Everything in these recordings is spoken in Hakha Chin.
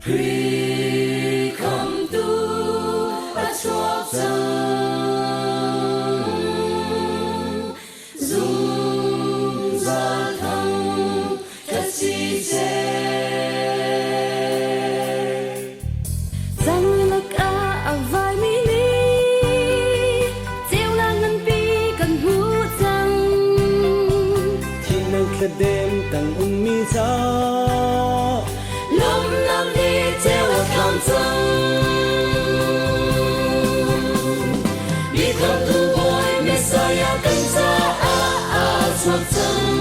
Khrih khamtu a chuak cang. Zungzal thang ṭhat si seh. Zanglak ah a vaimi nih ceunak nganpi kan hmuh cang. Thihnak thladem tang ummi ca Lawmhnak nih ceu a thang cang. Mi khamtu Bawi Messiah kan caah a chuak cang.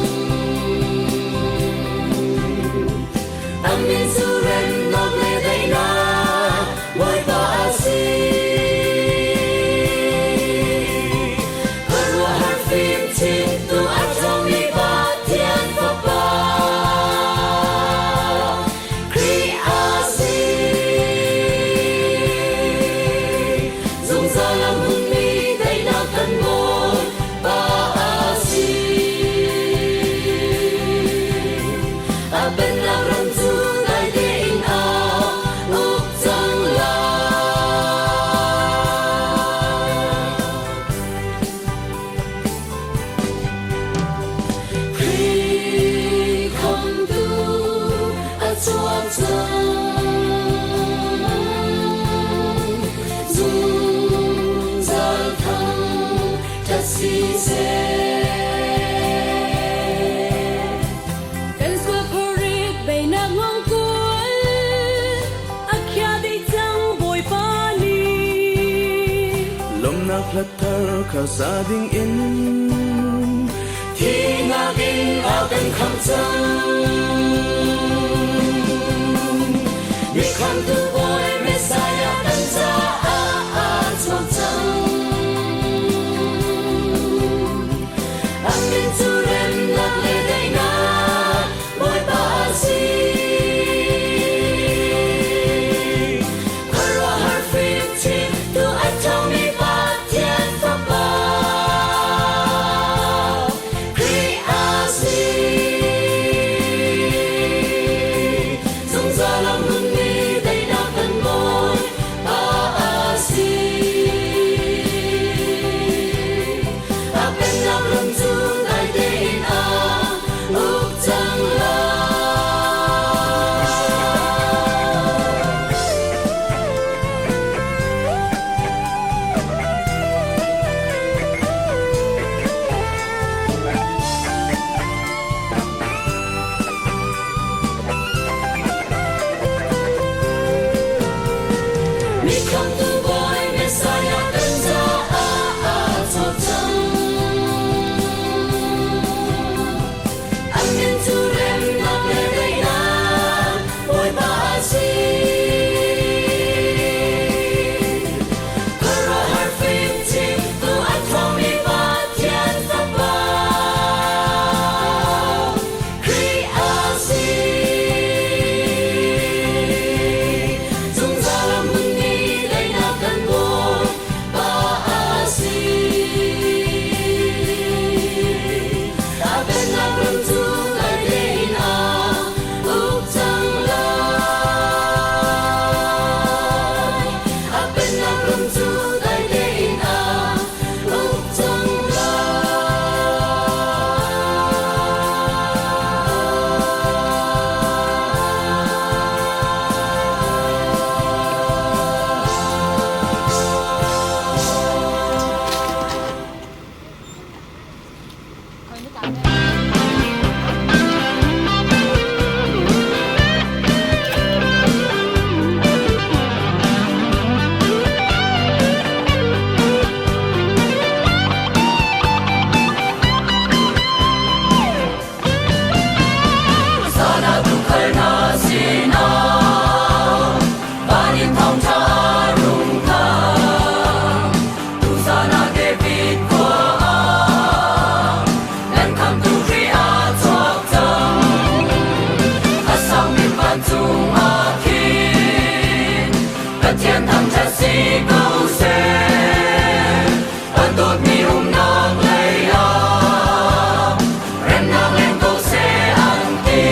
A min cu remnak le daihnak Bawipa a si. Khuaruahhar fimchimtu a ṭhawngmi Pathian Fapa Khrih a si. Zungzal a hmunmi daihnak kan Bawipa a si. A pennak ram cu dai tein a uk cang lai. Khrih khamtu a chuak cang. Zungzal thang ṭhat si seh. Kan sual phurit beinak ngongkual a khia dih cang Bawipa nih. Lawmhnak hla thar kha sa ding in Thihnak in a kan khamh cang. Mi khamtu Bawi Messiah kan caah a chuak cang. A min cu remnak le daihnak Bawipa a si. Khuaruahhar fimchimtu a ṭhawngmi Pathian Fapa Khrih a si. Zungzal a hmunmi daihnak kan Bawipa a si. A pennak ram cu dai tein a uk cang lai. Mi khamtu Bawi Messiah kan caah a chuak cang. A min cu remnak le daihnak Bawipa a si. Khuaruahhar fimchimtu a ṭhawngmi Pathian Fapa Khrih a si. Zungzal a hmunmi daihnak kan Bawipa a si. A pennak ram cu dai tein a uk cang lai. A pennak ram cu dai tein a uk cang lai. Sana tukhal na sinah van in thawngṭha rung thang. Tuzan ah David khua ah nan khamtu Khrih a chuak cang. A sangmi vancung ah khin Pathian thangṭhat si ko seh. Kan dawtmi umnak lei ah remnak leng ko seh an ti.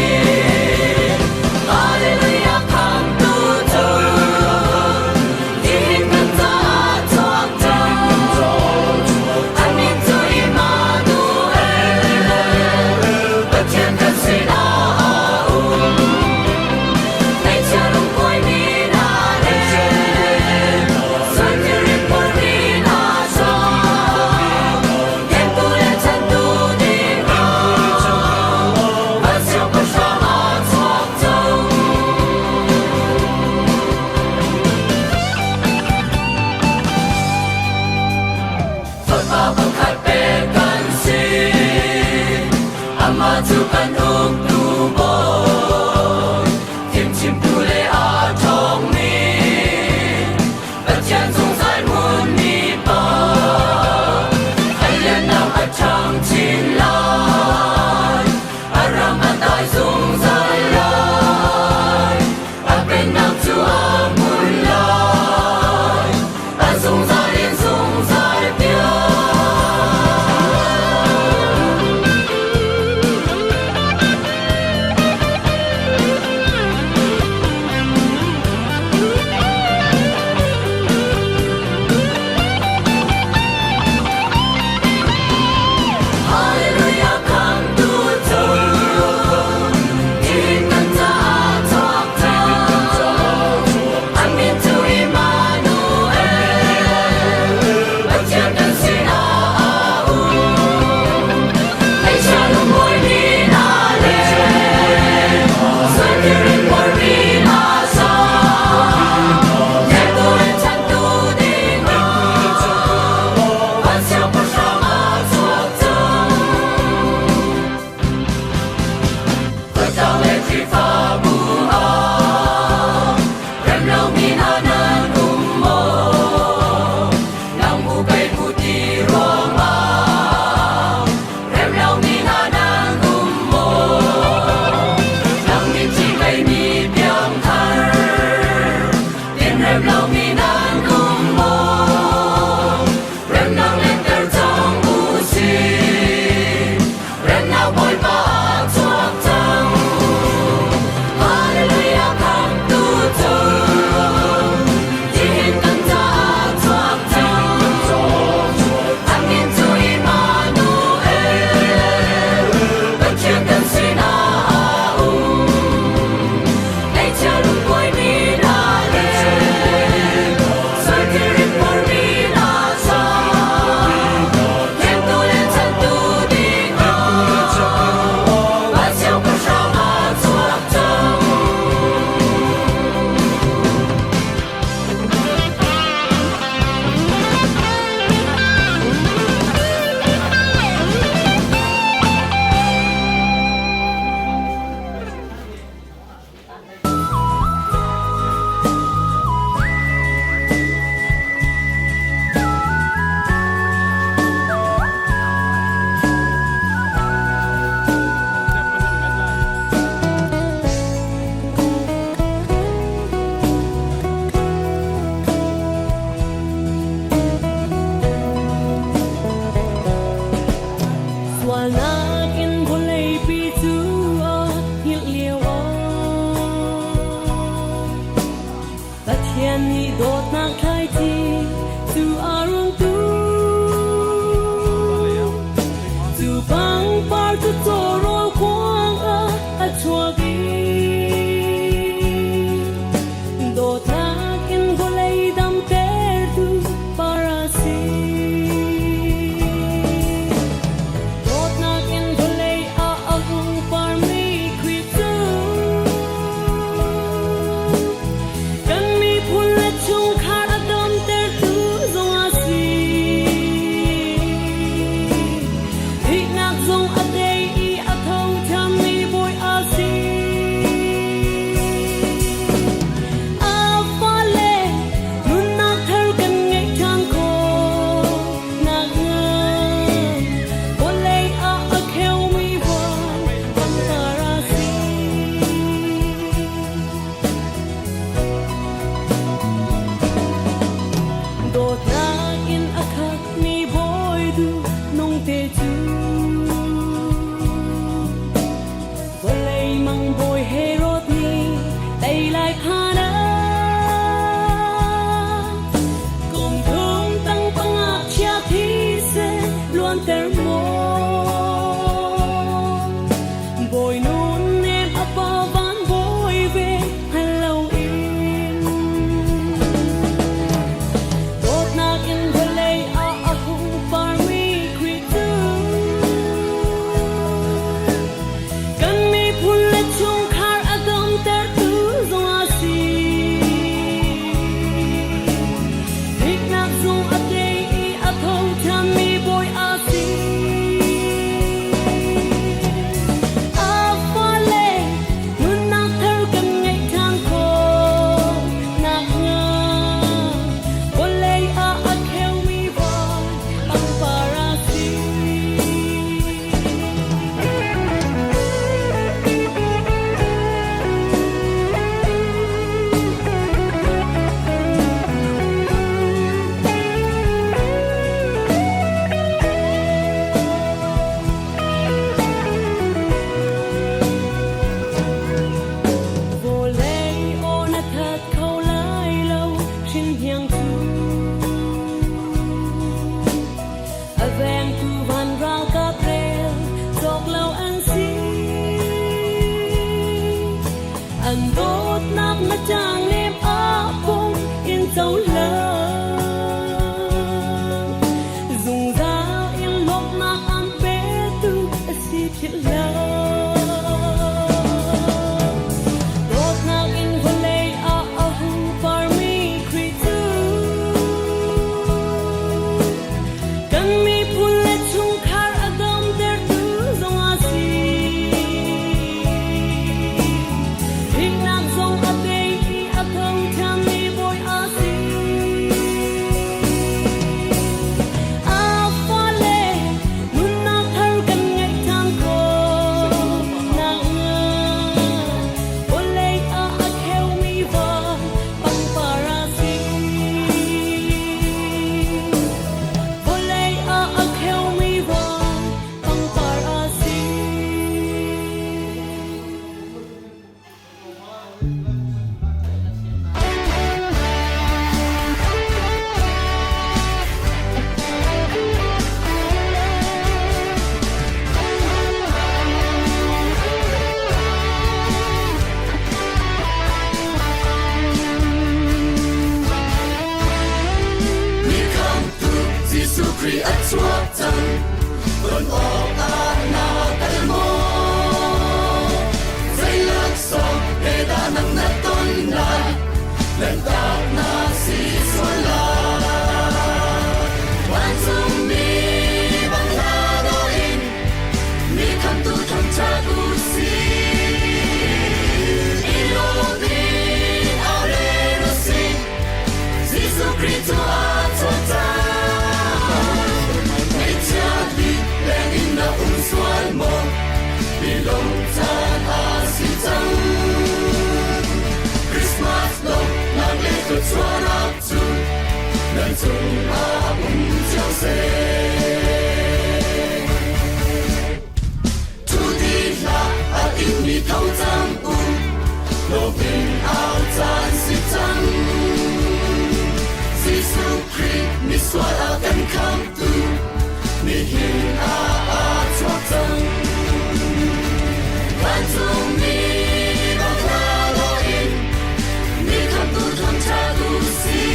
Hallelujah khamtu Pathian nih dawtnak thlaici cu a rung tu. Cu pangpar cu cawrawl kuang ah a chuak i dawtnak in vawlei damtertu par a si. Dawtnak in vawlei ah a hung parmi Khrih cu kan miphun le chungkhar a damtertu zong a si. Thihnak zong a tei i a tho ṭhanmi Bawi a si. A fale nunnak thar kan ngeih ṭhan khawh nakhnga vawlei ah a kheumi van pangpar a si. Dawtnak in a khatmi bawi duh nung te cu vawlei mang bawi Herod nih tei lai phan ah kum thum tang panga chia thi seh luanter maw bawi nun nem a pa van bawi ve hngal loin dawtnak in vawlei ah a hung parmi Khrih cu kan miphun le chungkhar a damtertu zong a si. Thihnak zong a tei i a tho ṭhanmi Bawi a si. A fale nunnak thar kan ngeih ṭhan khawh nakhnga vawlei ah a kheumi van pangpar a si. Vawlei aw na that kho lai lo hrinhniang cu a vengtu van ralkap rel cawk lo an si. An dawtnak na ṭaangnem ah pung in cohlang. Zungzal in lawmhnak an petu a si philh lo. Dawtnak in vawlei ah a hung parmi Khrih cu kan miphun le chungkhar a damtertu zong a si. Thihnak zong a tei i a tho ṭhanmi Bawi a si. A fale nunnak thar kan ngeih ṭhan khawh nakhnga vawlei ah a kheumi van pangpar a si. Vawlei ah a kheumi van pangpar a si. Mi khamhtu Jesuh Khrih a chuak cang ton awkah na kal maw zei laksawng he dah nang na ton lai lanhtak na si sual lai vancungmi bang hla dawh in mi khamhtu thangṭhat u sih i lawm in au len u sih Jesuh Khrih cu a chuak cang ngaihchia bik leng in na um sual maw i lawmh caan a si cang Christmas lawmhnak le thluachuahnak cu nan cungah um cio seh Thu ti hlah a inn tho cang u lawm in au caan si cang. Khrih misual a kan khamtu nihin ah a chuak cang. Vancungmi bang hla in mi khamtu thangṭhat u sih.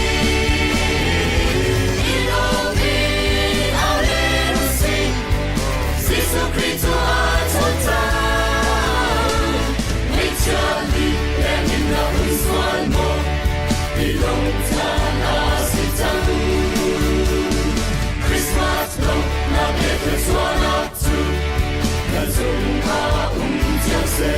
I lawm in au len u sih, Jesuh Khrih cu a chuak cang. Ngaihchia mi lengin na um sual maw? I lung caan a si cang. Christmas lawmhnak le thluachuahnak cu na cungah um cio seh.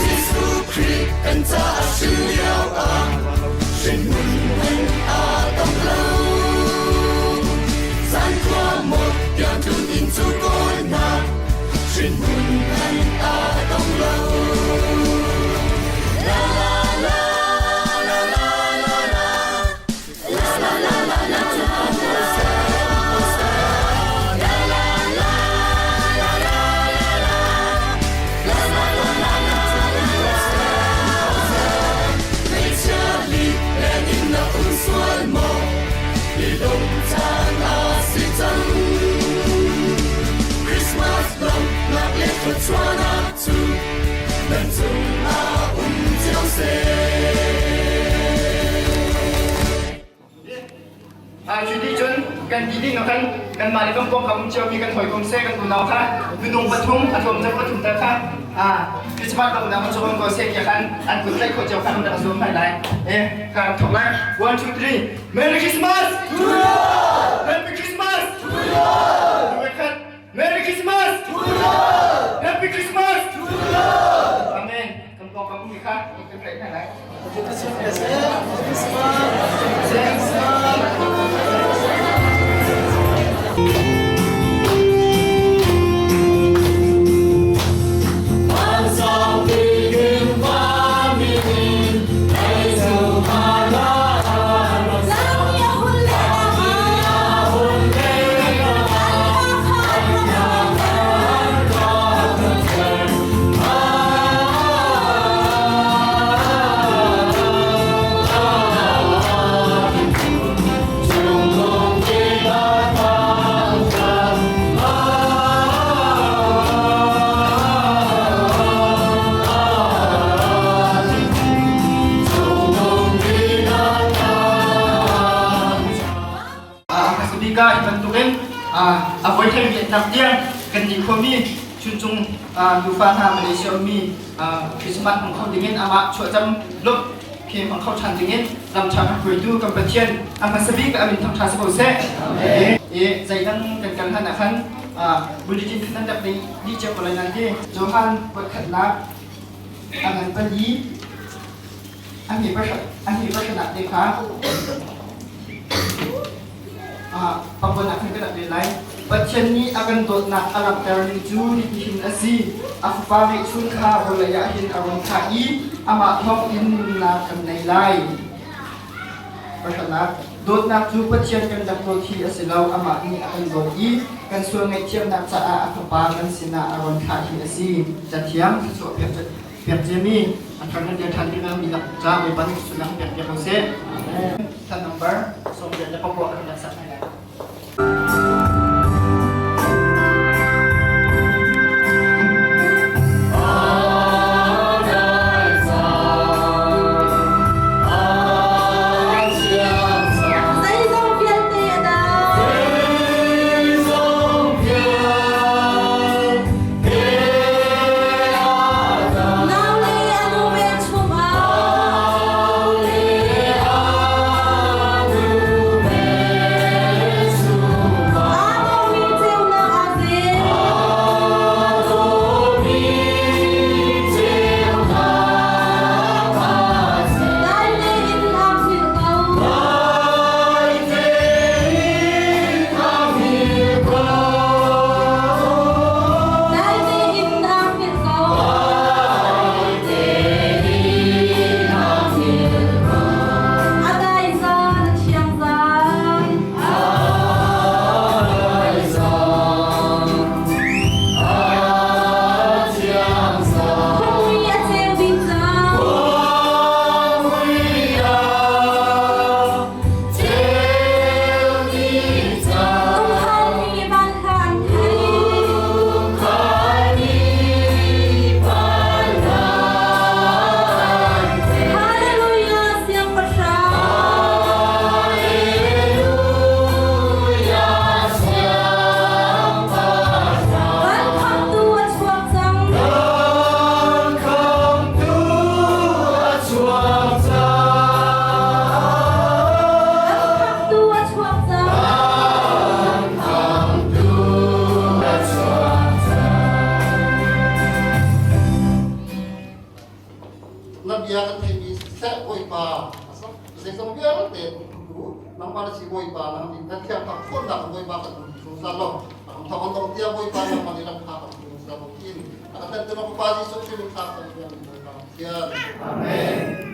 Jesuh Khrih kan caah hrin lio ah hrinhmun hmanh aa tong lo. Zan khua mawt tiang tlun inn cu kawl hna hrinhmun hmanh aa tong lo. La la la la la la la la la la la la la la la la la la Hmeichia li leng in na um sual maw? I lung caan a si cang. Christmas lawmhnak le thluachuahnak cu nan cungah um cio seh. Cu ti cun kan ti ding kan kanmah le kan pawngkam um ciomi kan hawikom seh kan unau kha minung pathum a tlawm cem pathum tal kha Christmas lawmnak kan zuam ko seh tiah khan an kut tlaih khawh cio kha kan rak zuam hna lai. Eh, kan thok lai. 1 2 3 Merry Christmas! Happy Christmas! Merry Christmas! Happy Christmas! Amen. Kan pawngkam um kha kan tlaih hna lai. Bika hi bantukin a voi thei biaknak tiang kan nih khuami Chuncung nufa hna Malaysia ummi Christmas hmang kho dingin amah chuahcam lawmh khi hmang kho ṭhan dingin lamṭha kan hruaitu kan Pathian a hmasa bik a min thangṭha si ko seh. I zeidang kan kal hlan ah khan bulletin khan nan rak dih cio ko lai nan ti. Johan voikhatnak a ngan pali a hmi pasarih te kha Pakhat ah khan ka rak rel lai. Pathian nih a kan dawtnak a langhter ning cu hitihin a si. A Fapa ngeihchun kha vawlei ah hin a run thlah i amah thawngin nunnak kan nei lai. Pakhatnak, dawtnak cu Pathian kan rak dawt hi a si lo, amah nih a kan dawt i kan sual ngaihthiamnak caah a Fapa kan sinah a run thlah hi a si. Cathiang, thluachuah pek pek ciami a thar nan dir ṭhan ding mi lak ca Bawipa nih sunak pek piak ko seh. Thla number 26 kan rak sak lai. Zeizong vialte a dam. Nau le a nu vel chungah. bia kan theihmi siseh Bawipa zeizong vialte tu nangmah na si Bawipa nang nih na thiang tak ṭhawnnak Bawipa kan um zungzal lo kan thawng dong tiang Bawipa nangmah nih lam kha kan zungzal lo tiin a kan tan tu Pa Jesuh Khrih min thla kan biak Bawipa Pathian. Amen.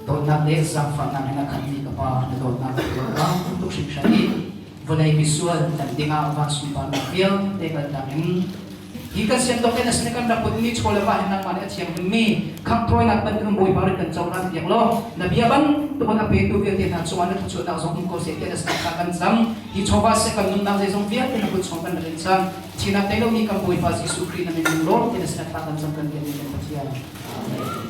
Dawtnak le zaangfahnak in a khatmi ka Pa, na dawtnak ka tuar tuk hringhran i vawlei misual kan dingah van sunparnak vialte kaltak in hi kan sian tawk in a sin kan rak putmi chaw le va hin nangmah nih a thianghlimmi khanghthawinak bantukin Bawipa rit kan cohlan piak law na bia bantukin a petu vialte hna cungah na thluachuahnak zong um ko seh tiah na sinah thla kan cam. Hi chawva seh kan nunnak zeizong vialte na kut chung kan rak in cang. Thinak tei lomi kan Bawipa Jesuh Khrih na min lunglawm ti na sinah thla kan cam kan biakmi kan Pathian. Amen.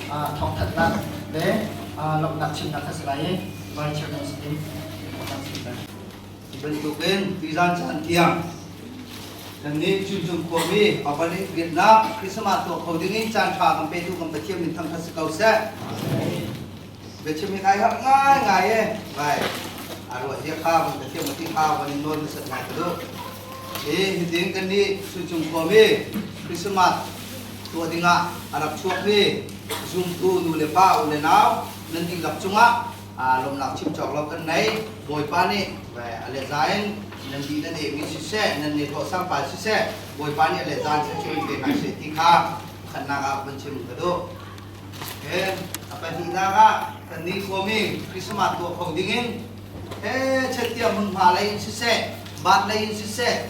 Thawngthanhnak le lawmhnak chimnak kha si lai i vai chairman sin in lawmhnak chim lai. Hi bantukin tuizan caan tiang kannih Cuncung khuami Opanik Vietnam Christmas tuah kho dingin caan ṭha kan petu kan Pathian min thangṭhat si ko seh. Biachim hi kai harh ngaingai e. Vai a ruah zia kha van Pathian mati kha van in nawl hmasat ngai ka duh. Hi hitin kannih Cuncung khuami Christmas tuah dingah a rak chuakmi zumtu nu le pa u le nau nan dihlak cungah lawmnak chim cawk lo kan nei. Bawipa nih a le za in nan di nan emi siseh, nan ne hlawh sangpal siseh, Bawipa nih a le za in thluachuah in pe hna seh ti kha khatnak ah van chim ka duh. He a pahnihnak ah kannih khuami Christmas tuah kho dingin he chettia hmunhma lei in siseh, bat lei in siseh,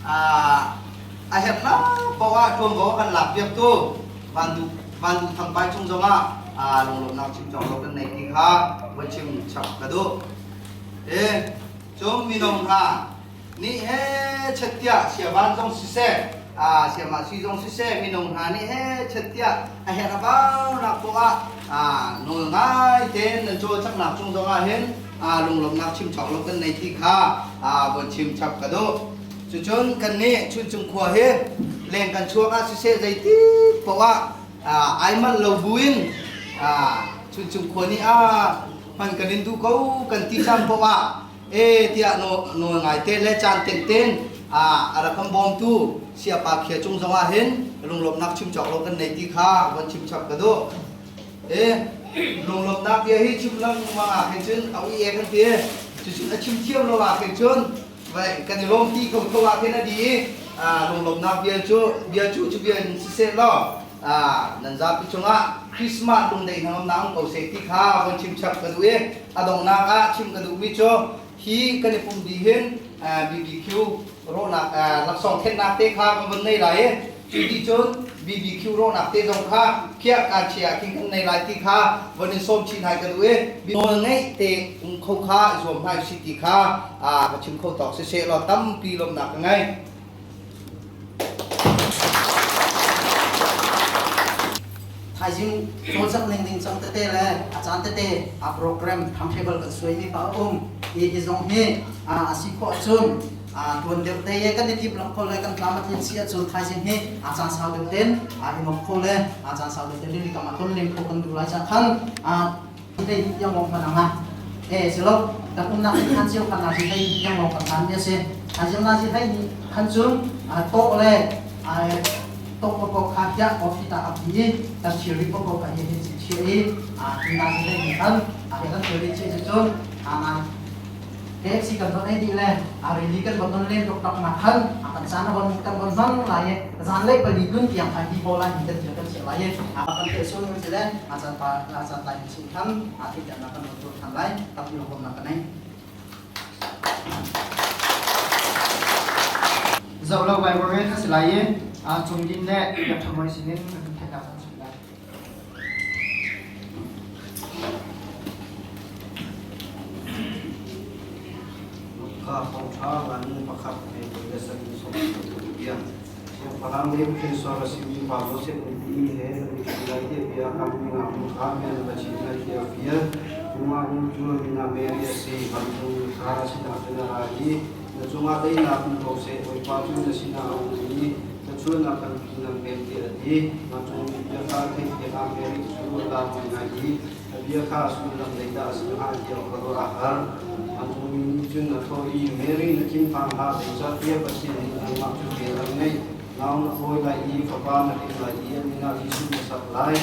a herhnak paoh ah ṭuanvo a kan lakpiaktu Van Van Duh Thang Pai cung zongah lunglawmhnak chim cawk lo kan nei ti kha van chim chap ka duh. E cung mino hna nih he chet tiah siavan zong siseh siamah si zong siseh mino hna nih he chet tiah a herh a baunak poah ah nawl ngai tein nan cawlcanghnak cung zongah hin lunglawmhnak chim cawk lo kan nei ti kha van chim chap ka duh. Cucun kannih Chuncung khua hi leng kan chuak ah siseh zeiti paoh ah ai manh lo buin Chuncung khua nih hman kan in duh ko kan ti caan paoh ah e tiah nawl ngai te le caan tengten a rak kan bawmtu siapa khia cung zong ah hin lunglawmhnak chim cawk lo kan nei ti kha von chim chap ka duh. E lunglawmhnak bia hi chim lengmang ah khin cun a ui e kan ti. Cucun a chim thiam lo ah khin cun kan i lawm ti ko tho ah khin a di i lunglawmhnak bia cu bia cu cu bia in siseh law Nan zapi cungah Christmas lungdaih hnangamnak um ko seh ti kha von chim chap ka duh i a donghnak ah chim ka duhmi cu hi kan i pum dih hin BBQ rawhnak laksawng thennak te kha kan von nei lai i cu ti cun BBQ rawhnak te zong kha khiah kaan chia ah khin kan nei lai ti kha von in sawm chin hai ka duh i nawl ngeih te um kho kha i zuam hna usih ti kha ka chim kho tawk siseh law tampi lawmhnak ka ngei. Thaizing cawlcangh ning ding cang tete le a caan tete a program timetable kan suaimi pa a um. Hi hi zong hi a si khawh ahcun tuan deuh te kan i timhlamh kho le kan tlam a tlin si ahcun thaizing hi a caan sau deuh ten i nuam kho le a caan sau deuh ten rili kam ah ton len kho kan duh lai ca khan hei yang long kan anga e silo kan umnak in khan cio kan na hei yang long kan han mi ase a na si hei ni khan cun to le to ko ko kha kya coffee ta ap hi ta thiri ko ko ka hi hi chi i a na si hei ni khan a kan thiri chi cun a na KFC kan von ei dih le a rili kan von non len tuk nak khan a kan caan a von kan von hmang lai i zanlei pali tlun tiang khan hi bola hi kan thil kan chiah lai i a kan te sun ti le a caan pa a caan lai chin khan a thil tiang kan von tur than lai tampi lawm nak kan nei. Zoh lo Bible rel a si lai i a cung din le biak ṭhamoi sinin kan theihnak a si lai. Lukka thawngṭha ngan pakhat he le sarih sawm tiang siangpahrang Nebuchadnezzar a simi pa Josef nupi he nan i ṭhen lai tiah bia a kammi ngaknu kha men va chim lai tiah a fial. Cu ngaknu cu a min ah Mary a si. Vancung kha a sinah cun a ra i, Na cungah teinak um ko seh, Bawipa cu na sinah a um i thluachuahnak tampi nan pek tiah a ti. Vancungmi bia kha a theih tikah Mary cu a lau ngaingai i a bia kha a sullam zeidah a si hnga tiah khuaruah a har. Vancungmi nih cun a thawh i, Mary, na thinphang hlah, zeicahtiah Pathian nih nangmah cu vel a ngeih. Nau na fawi lai i fapa na hrin lai i a min ah Jesuh na sak lai.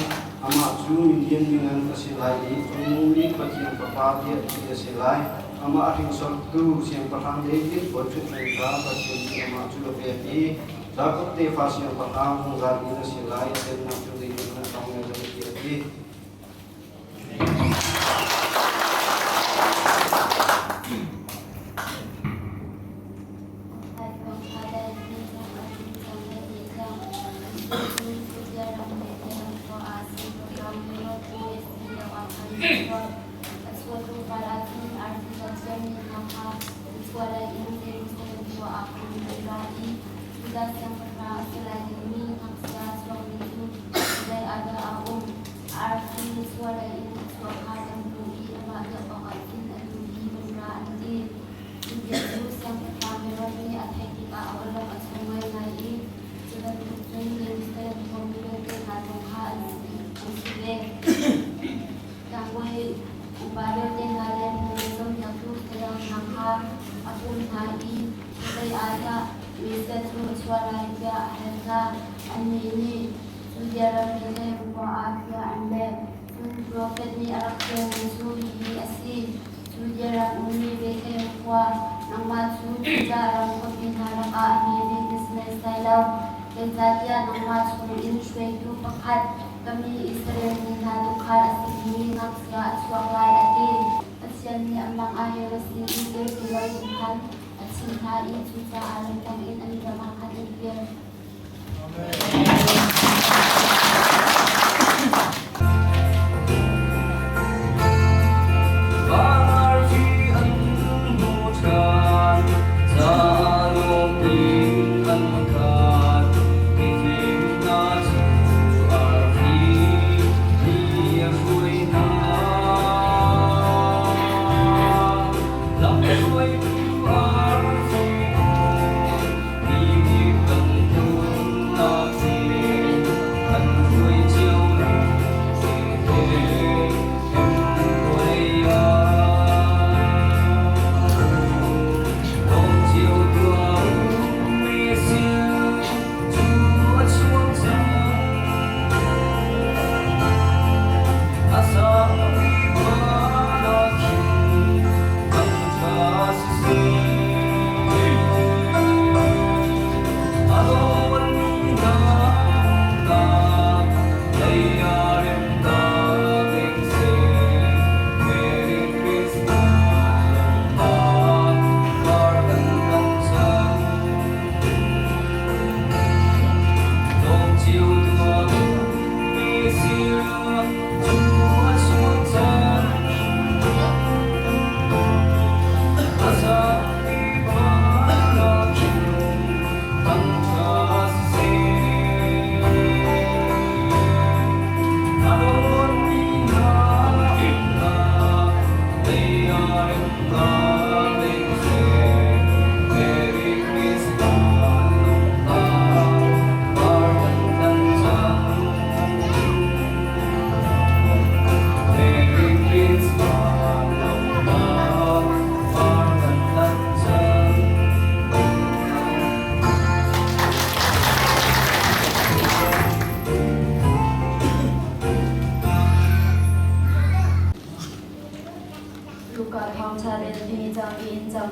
Amah cu mi lianngan a si lai i Cungnung Bik Pathian Fapa tiah ti a si lai. Amah a hringsortu Siangpahrang David bawiṭhutdan kha Pathian nih amah cu a pek i Jakob tefa siangpahrang zungzal in a si lai, a pennak cu zeihmanh a tong lai lo tiah a ti.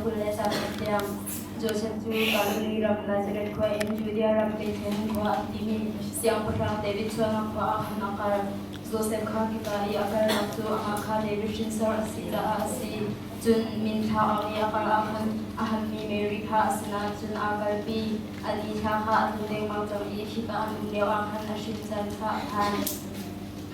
20 le caang khat tiang. Josef cu Galilee ram Nazareth khua in Judea ram Bethlehem khua an timi siangpahrang David chuahnak khua ah khan a kal. Josef kha khika i a kalnak cu amah kha David hrinsor a si caah a si. Cun min thla awk i a kal ah khan a hammi Mary kha a sinah cun aa kalpi. An i thla kha a tlu dengmang cang i khika an um lioah khan a hrin caan kha a phan.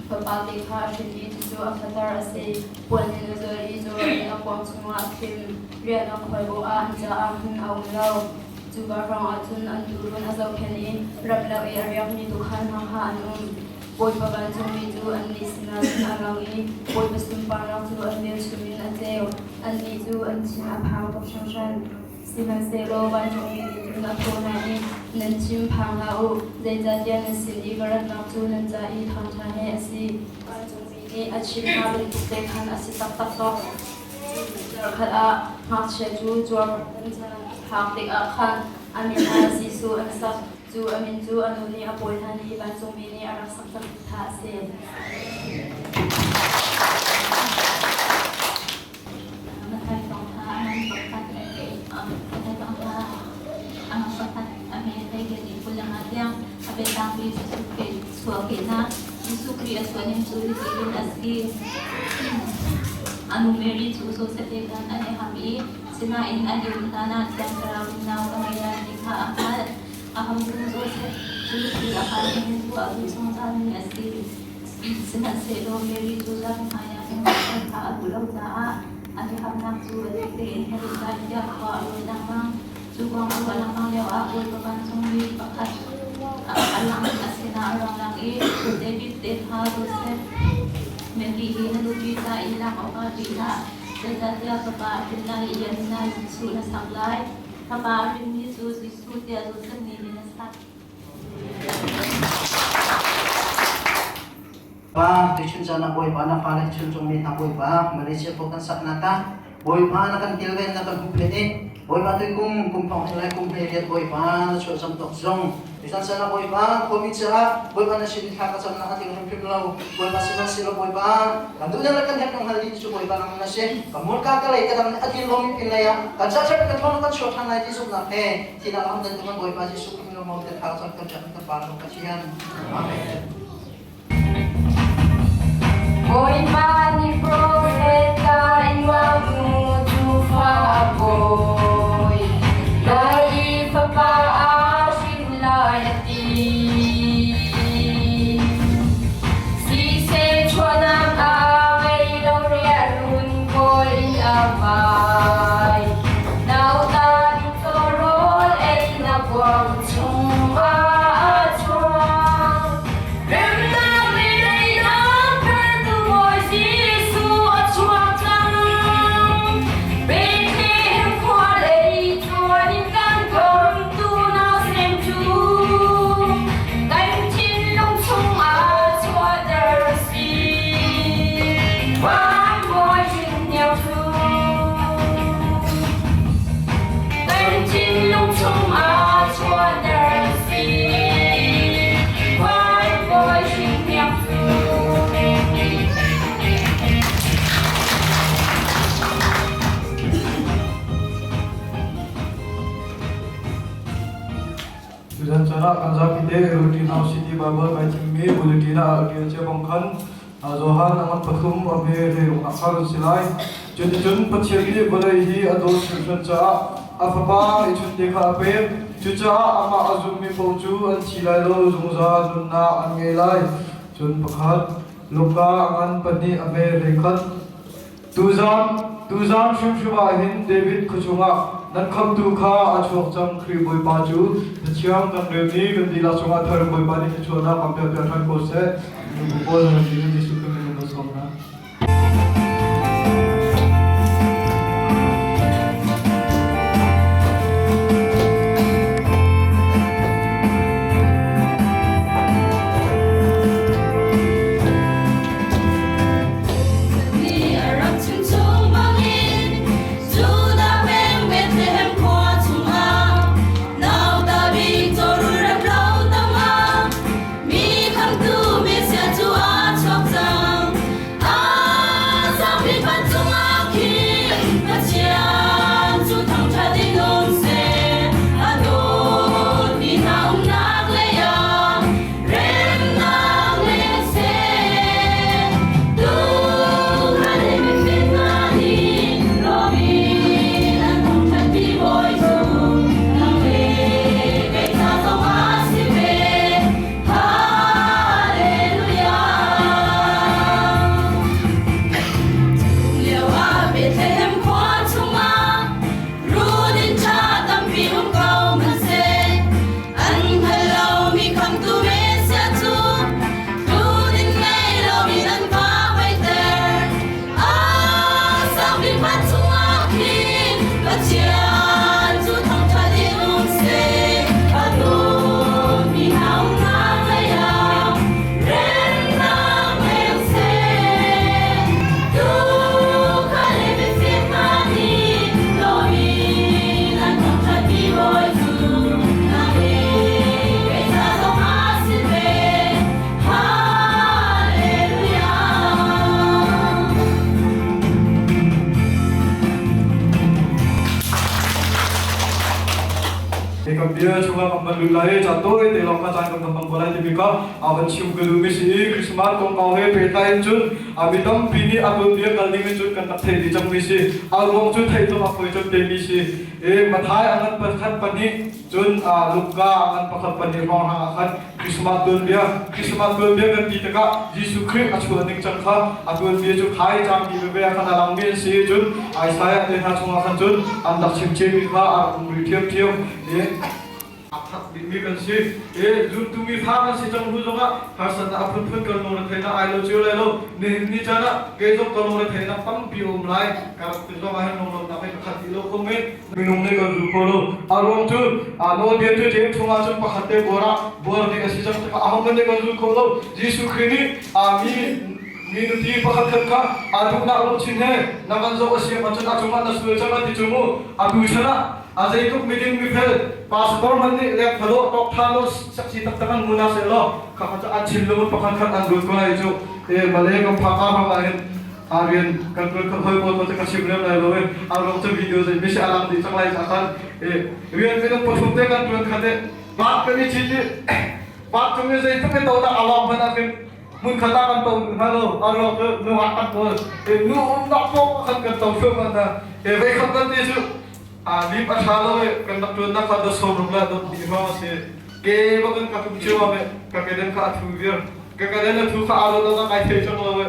Fapa te kha a hrin i cucu a fater a si. Puan in a zual i cawraw in a kuang chungah a thlim. Riahnak khuaibaw ah an caah hmun a um lo. Cuka hrawngah cun an tuurun a zohkhenh i ramlak i a riakmi tuukhal hna kha an um. Bawipa vancungmi cu annih sinah cun a lang i Bawipa sunparnak cu an velchum in a ceu. Annih cu an thin a phang tuk hringhran. Sihmanhsehlaw vancungmi nih cun a thawh hna i, Nan chim phang hlah u, zeicahtiah nan sin i ka ratnak cu nan ca i thawngṭha he a si. Vancungmi nih a chimh hna bantuk te khan a si taktak ko. Zarhkhat ah ngakchia cu cuar an phak tikah khan a min ah Jesuh an sak. Cu a min cu a nu nih a pawi hlan i vancungmi nih a rak sak cangmi kha a si. Anu Mary cu Josef he khan an i ham i sinain an i um hlanah Thiang Thlarau in nau ka ngei lai ti kha a hngalh. A hamtu Josef cu thil a hal mi cu a duh zungzal mi a si. Sihmanhsehlaw Mary cu zan hmaiah hmuhsak kha a duh lo caah an i hamnak cu biatak tein Herod lai tiah khua a ruat lengmang. Cu kong a ruah lengmang lioah Bawipa vancungmi pakhat a lang a sinah a rung lang i David tefa Josef, Mary hi na nupi ca i lak awkah ṭih hlah, zeicahtiah fapa a hrin lai i a min ah Jesuh na sak lai. Fapa a hrinmi cu Jesuh tiah Josef nih min a sak. Pa tuchun caan ah Bawipa na fale chuncung mi hna Bawipa Malaysia khua kan saknak ah Bawipa na kan kilven na kan huhphenh i Bawipa tuikum kum thong lai kum 18 Bawipa na chuah cam tok zong tuchan caan ah Bawipa khuami caah Bawipa na sin thla ka camnak a tling hrimhrim lo Bawipa sihmanhsehlaw Bawipa kan duhnak le kan herh kan hngal dih cu Bawipa nang na si ka hmurka ka lei ka dang a tling lomi pin lei ah kan ca kan thong kan chuah ṭhan lai ti zumhnak he thinak lam dan kan Bawipa Jesuh Khrih min lawm te thla cam kan kan pa Pathian Amen. Bawipa nih profet ka in mu tuufa a bawi lai i fapa a hrin lai a ti. Siseh chuahnak a ngei lo riahrun kawl in a vai. Nauta in tawrawl einak kuang chungah a chuang. Remnak le daihnak phertu Bawi Jesuh a chuak cang. Bethlehem khua lei tuan in kan khamtu nausem cu kan thinlung chungah chuahter si. Van Bawi hrinhniang cu kan thinlung chungah chuahter si. Van Bawi hrinhniang cu. Tuzan caan ah kan zapi te Routine House City Bible kai thimmi bulletin ah a ṭial cia bang khan Johan a ngan pathum a hme hleiruk ah kha kan si lai. Cuticun Pathian nih vawlei hi a dawt hringhran caah a Fapa ngeihchunte kha a pek. Cucaah amah a zummi paoh cu an thi lai lo, zungzal nunnak an ngei lai. Cun pakhat, Luka a ngan pahnih a hme 11. Tuzaan hrimhrim ah hin David khuachung ah nan khamtu kha a chuak cang Khrih Bawipa cu Pathian kan relmi kan dihlak cungah thar Bawipa nih thluachuahnak kan pek piak ṭhan ko seh. Minung pawl nan Jesuh Khrih min in kan sawm hna. Ni a rak chim chung bangin Judah peng Bethlehem khua chungah nauta bik cawrul rep lo tangah mi khamtu Messiah cu a chuak cang. A bia chungah kan van lut lai i ca tawi te lawng kha caan kan hmang ko lai timi kha a van chim ka duhmi si i Christmas kongkau he pehtlai in cun a mi tampi nih a tuanbia kal ding in cun kan rak theih dih cangmi si. A ruang cu theih tuk a fawi cem temi si. E Mathai a ngan pakhat pahnih cun Luka a ngan pakhat pahnih hrawng ah khan Christmas tuanbia Christmas tuanbia kan ti tikah Jesuh Khrih a chuah ning cang kha a tuanbia cu khai cang ti veve ah khan a langmi an si cun Isaiah te hna chungah khan cun an rak chim ciami kha a rak um rih ṭhiamṭhiam. A thak bikmi kan si. E zumtu mi fa kan si cang hnu zongah harsatnak a phunphun kan lungre theihnak ai lo cio lai lo. Nihin ni caan ah kei zong ka lungre theihnak tampi a um lai. Ka rak ti zong ah hin lunglawmhnak hi ka khat dih lo kho men. Minung nih kan zul kho lo. A ruang cu nawlbia cu James chungah cun pakhat te buar ah buar ding a si cang tikah ahohmanh nih kan zul kho lo. Jesuh Khrih nih mi mi nupi pakhat khat kha aa duhnak lungthin he na van zoh a si ahcun a cungah na sual cang a ti cu mu. Atu chan ah a zeitluk miding mifel pastor hmanh nih lek thalo tok tha lo saksi taktak an hmu na seh law kha kha cu an chim lo pakhat khat an lut ko lai cu e male kan phaka bang ah hin a rian kan tuan kan hoi pawl ka chim lem lai lo e a rong cu video zei mi si alang di cang lai ca khan e rian minung pathum te kan tuan khat e bak kan i chit i bak chung i zeitluk in to dah along hmanh ah khin hmun khat ah kan to hna lo a ruang cu nungak kan pawl e nu umnak pawng khan kan to thluahmah hna e vei khat kan ti cu A lim a ṭha lo i kan rak ṭuannak kha dot sawmruk le dot hnih hrawng a si. Ke bak in ka tum cio i ka keden kha a thu viar. Ka keden a thu kha aa dot ah kai thei cang lo i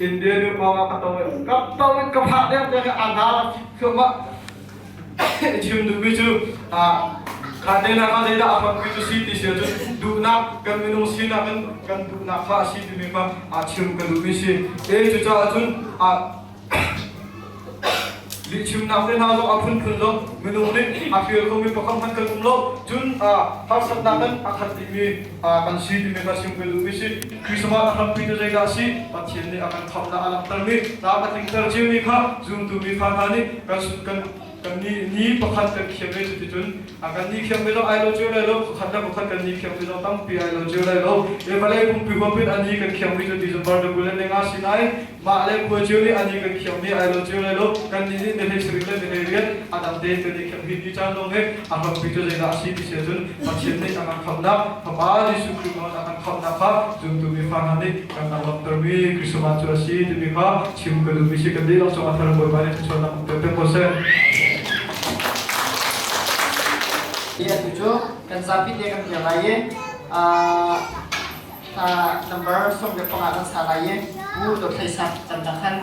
India nu pawng ah ka to i ka to in ka phah deng deng i a hna thluahmah. Chim duhmi cu kha te na kha zeidah a hrampi cu si ti si ahcun duhnak kan minung sinak in kan duhnak kha a si timi kha a chim ka duhmi si. E cucaah cun Lihchimnak te hna zong a phunphun zong minung nih a feel khomi pakhat hmanh kan um lo. Cun harsatnak in a khat dihmi kan si timi kha chim ka duhmi si. Christmas a hrampi cu zeidah a si? Pathian nih a kan khamhnak a langhtermi, a tlingter ciomi kha zumtu mi fa hna nih kan kan ni pakhat kan thiam ve cuticun kan ni thiam ve zong ai lo cio lai lo pakhat le pakhat kan ni thiam ve zong tampi ai lo cio lai lo e vawlei pumpi huap in ani kan thiam mi cu ti zumbar da kul le nga sinain mah le khua cio nih ani kan thiam mi ai lo cio lai lo kan ni nih ni hlei le ni hlei rian a dang tein kan i thiam hi ti caan lawng he a hrampi cu zeidah a si ti si ahcun Pathian nih a kan khamhnak Fapa Jesuh Khrih thawngin a kan khamhnak kha zumtu mi fa hna nih kan rak lawmhtermi Christmas cu a si timi kha chim ka duhmi si. Kan dihlak cungah thar Bawipa nih thluachuahnak um pe ko seh. Hi atu cu kan zapi te kan dir lai i number 15 kan sa lai i Pu Dawt Hlei Sak can khan kan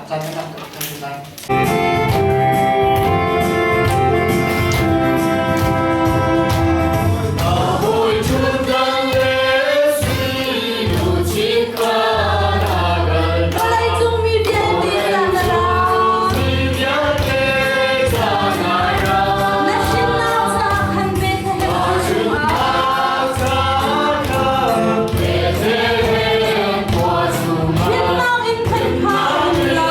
caan kan kan lai. Vawleicung mi vialte na ra. Na hrinnak ca khan Bethlehem khua chungah. Himnak in kan kha um lo.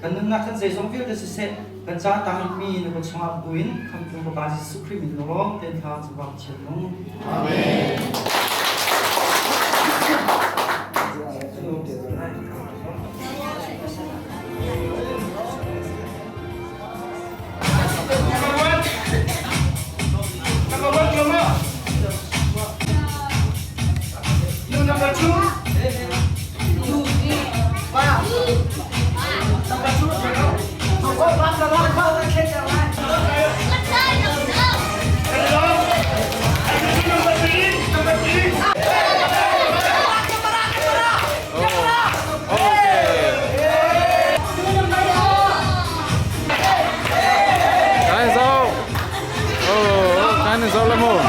Kan nunnak kan zeizong vialte siseh, kan ca tangmi na kut chungah buin khamtu Fapa Jesuh Khrih min lawng tein thla cu bang chiat nung. Amen. Number one, number. Number two. Number two. Number three. Number three. Cái dâu. Oh, cái này dâu là mồm.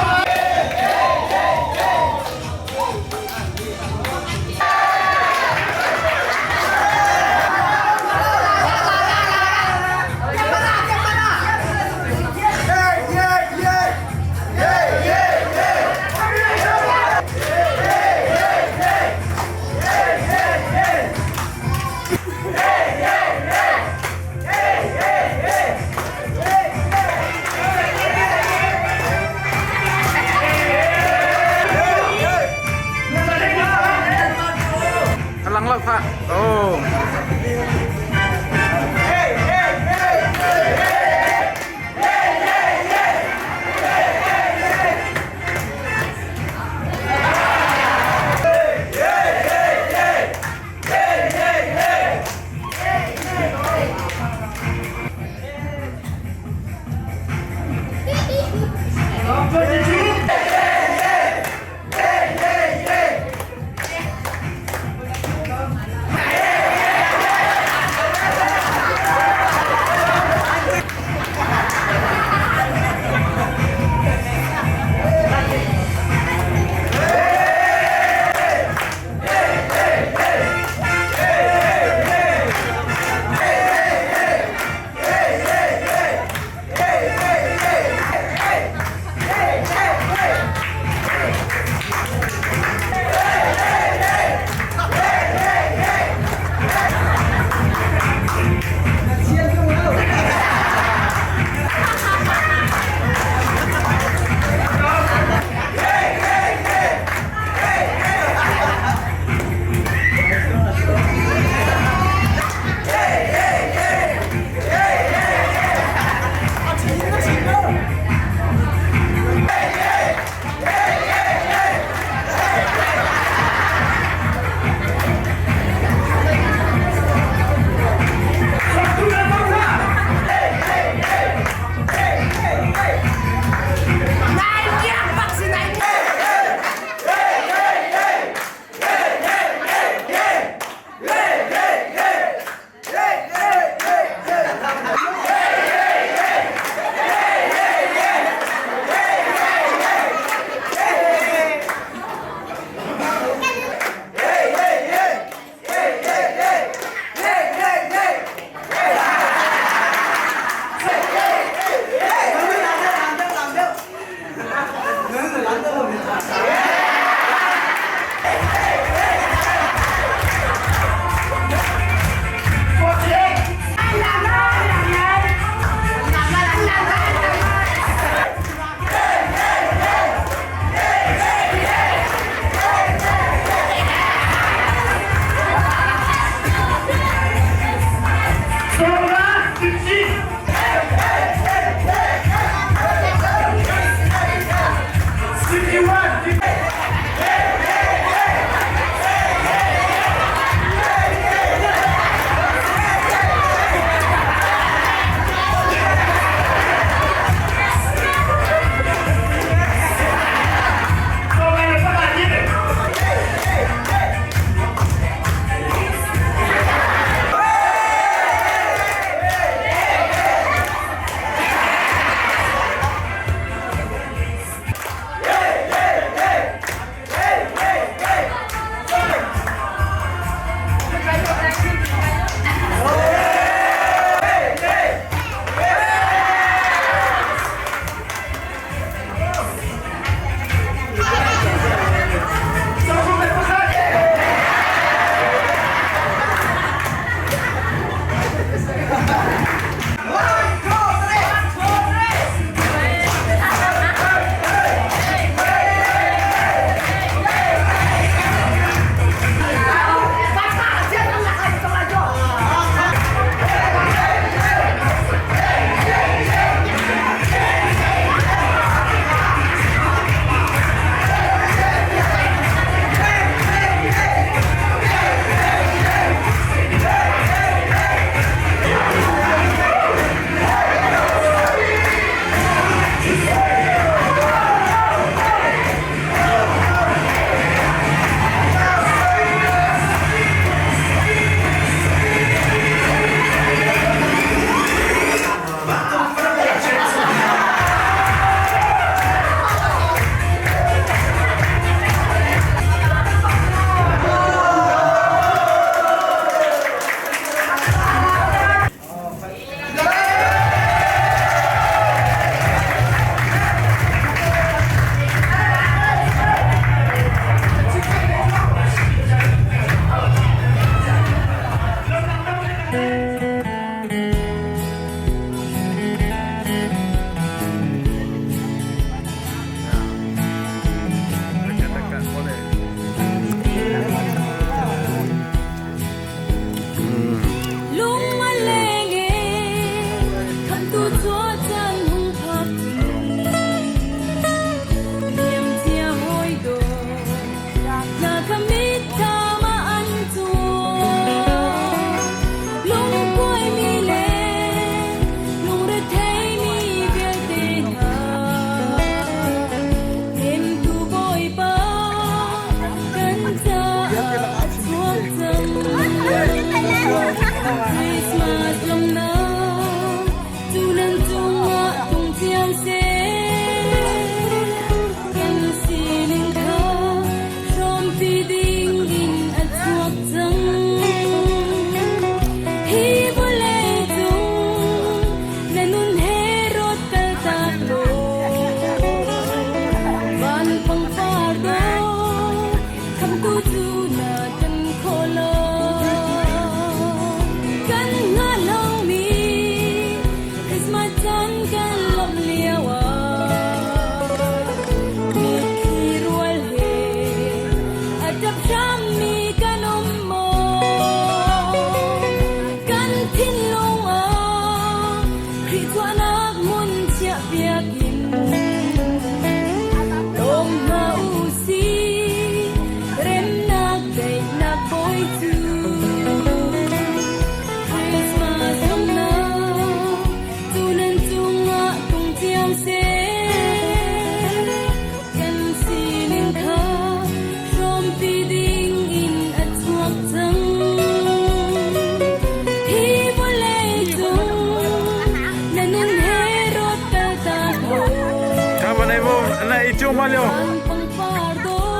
Ei cio ma lio.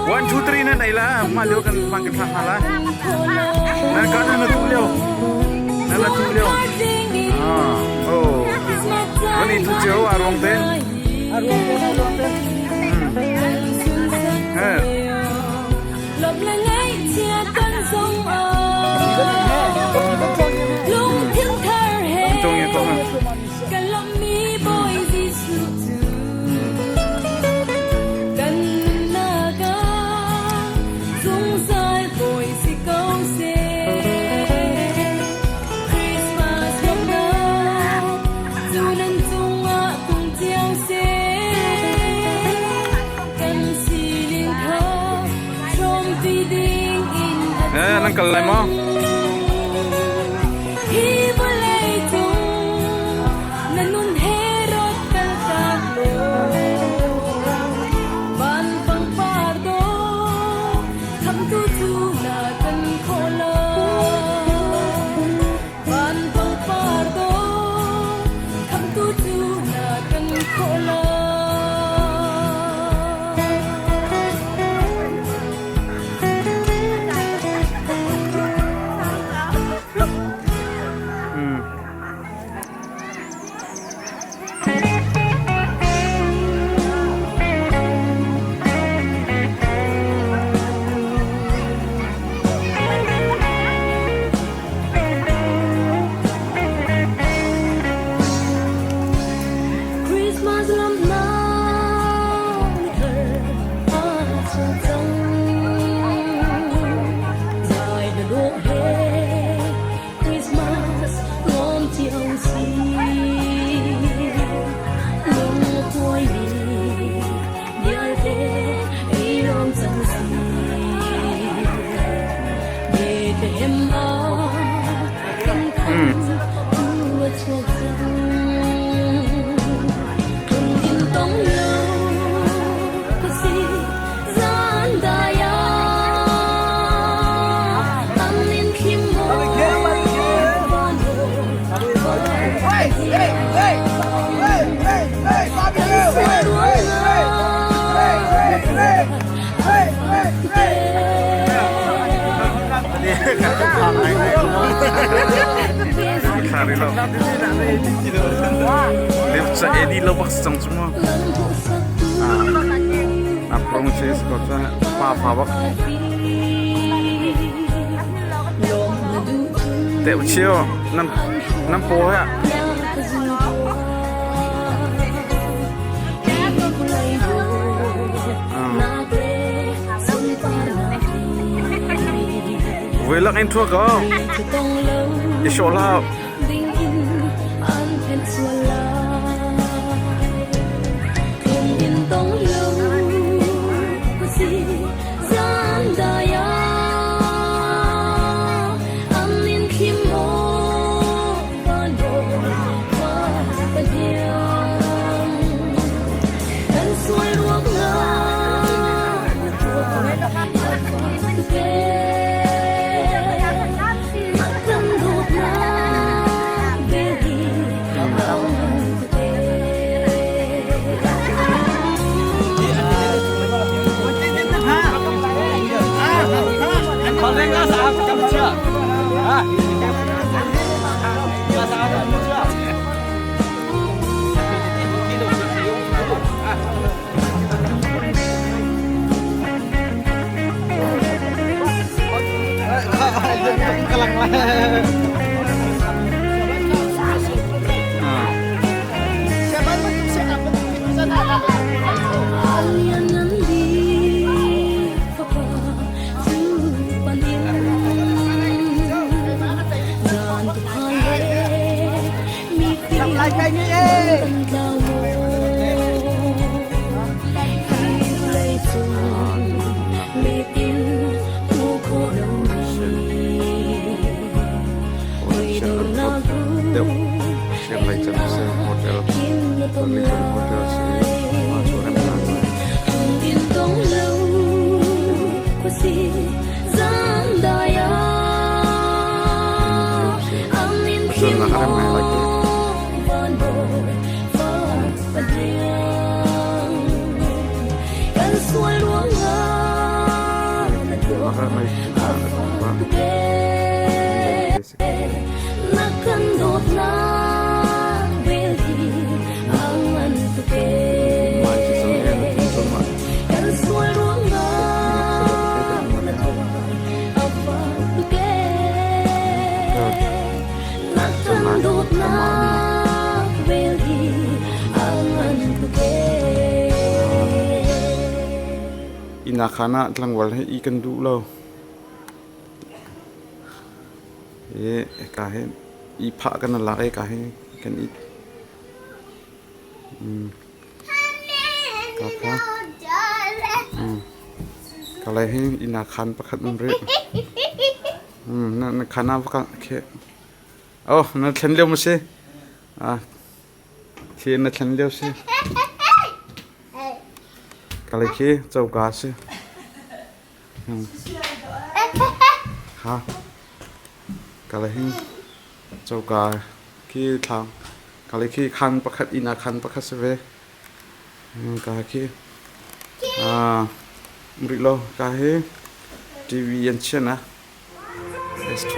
1 2 3 nan ei la ma lio kan mang kan thla la. Nan ka nan tu lio. Nan la tu lio. Ah, oh. Van i tu cio a ruang ten. A ruang ten, a ruang ten. He. Tong ye tong. Eh, nan kal lai maw? Lift sa edi lo bak sang semua. Ah, prong sis ko sa pa pa bak. Te chiêu năm năm po ha. Vui lak in thua ko. I sho la. Mai Na kan dawtnak vel hi a ngan tuk ee. Kan sual ruangah na tuar a fak tuk ee. Na kan dawtnak vel hi a ngan tuk ee. Inn-akhan ah tlangval he i kan duh lo. I ka hi i phah kan lak i ka hi kan it. Ka kha. Ka lai hi inn-akhan pakhat um rih. Na na khan ah va khe. Oh, na thlen lio ma si? Ah, Khi na thlen lio si. Kale khi coka si. Ha. Kale hi coka khi thlang. Kale khi khan pakhat inn ah khan pakhat si ve. Ka khi ah rih lo ka hi TV an chian ah. S4.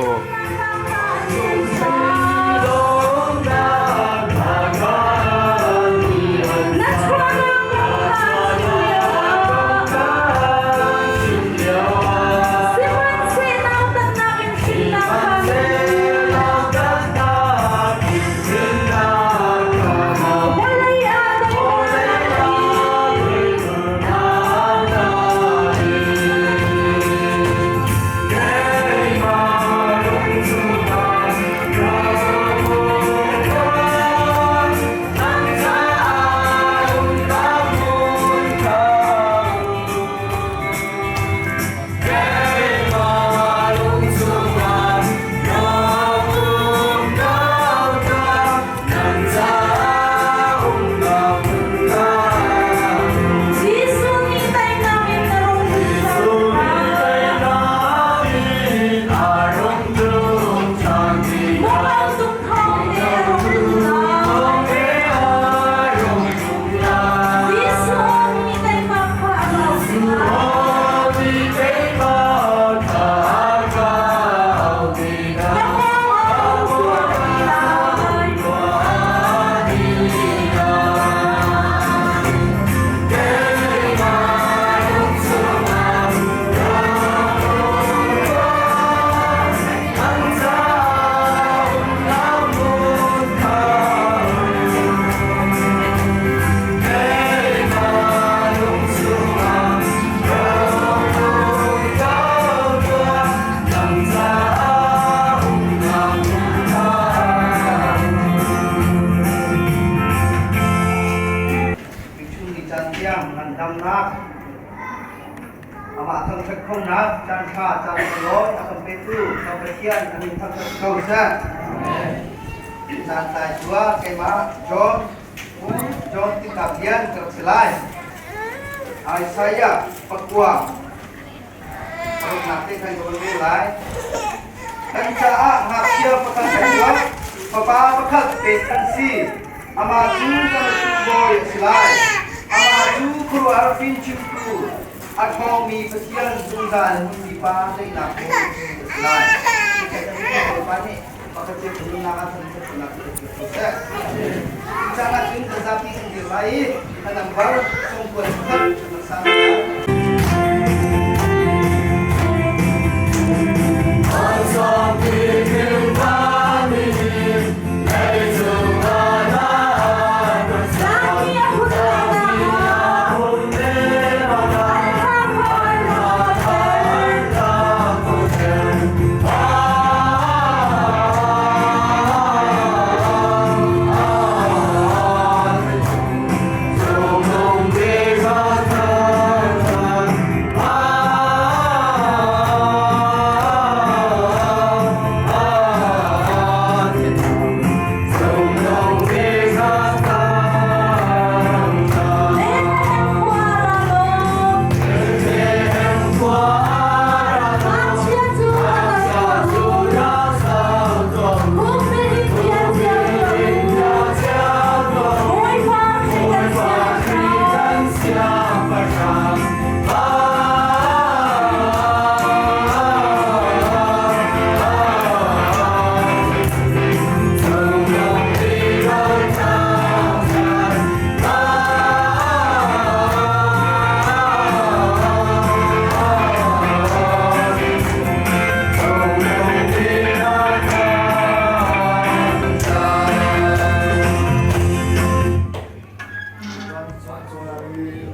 Ngandamnak amah thangṭhat khonak caanṭha caan sunglawi a kan petu kan Pathian a min thangṭhat ko seh. Caan tlai tua keimah John Pu John Tikap Lian ka rak si lai. Isaiah pakua paruknak te khan ka van rel lai. Kan caah ngakchia pakhat kan tuah, fapa pakhat pek kan si. Amah cu kan bawi a si lai. Amah cu khuaruahhar fimchimtu, a ṭhawngmi Pathian zungzal hmunmi Pa daihnak bawi a si lai. Bawipa nih pakhat cio nunnak ah thangṭhatnak cu pe ko seh. Caan ah cun kan zapi kan dir lai i a nambar sawmkuan pakhat kan rak sang lai.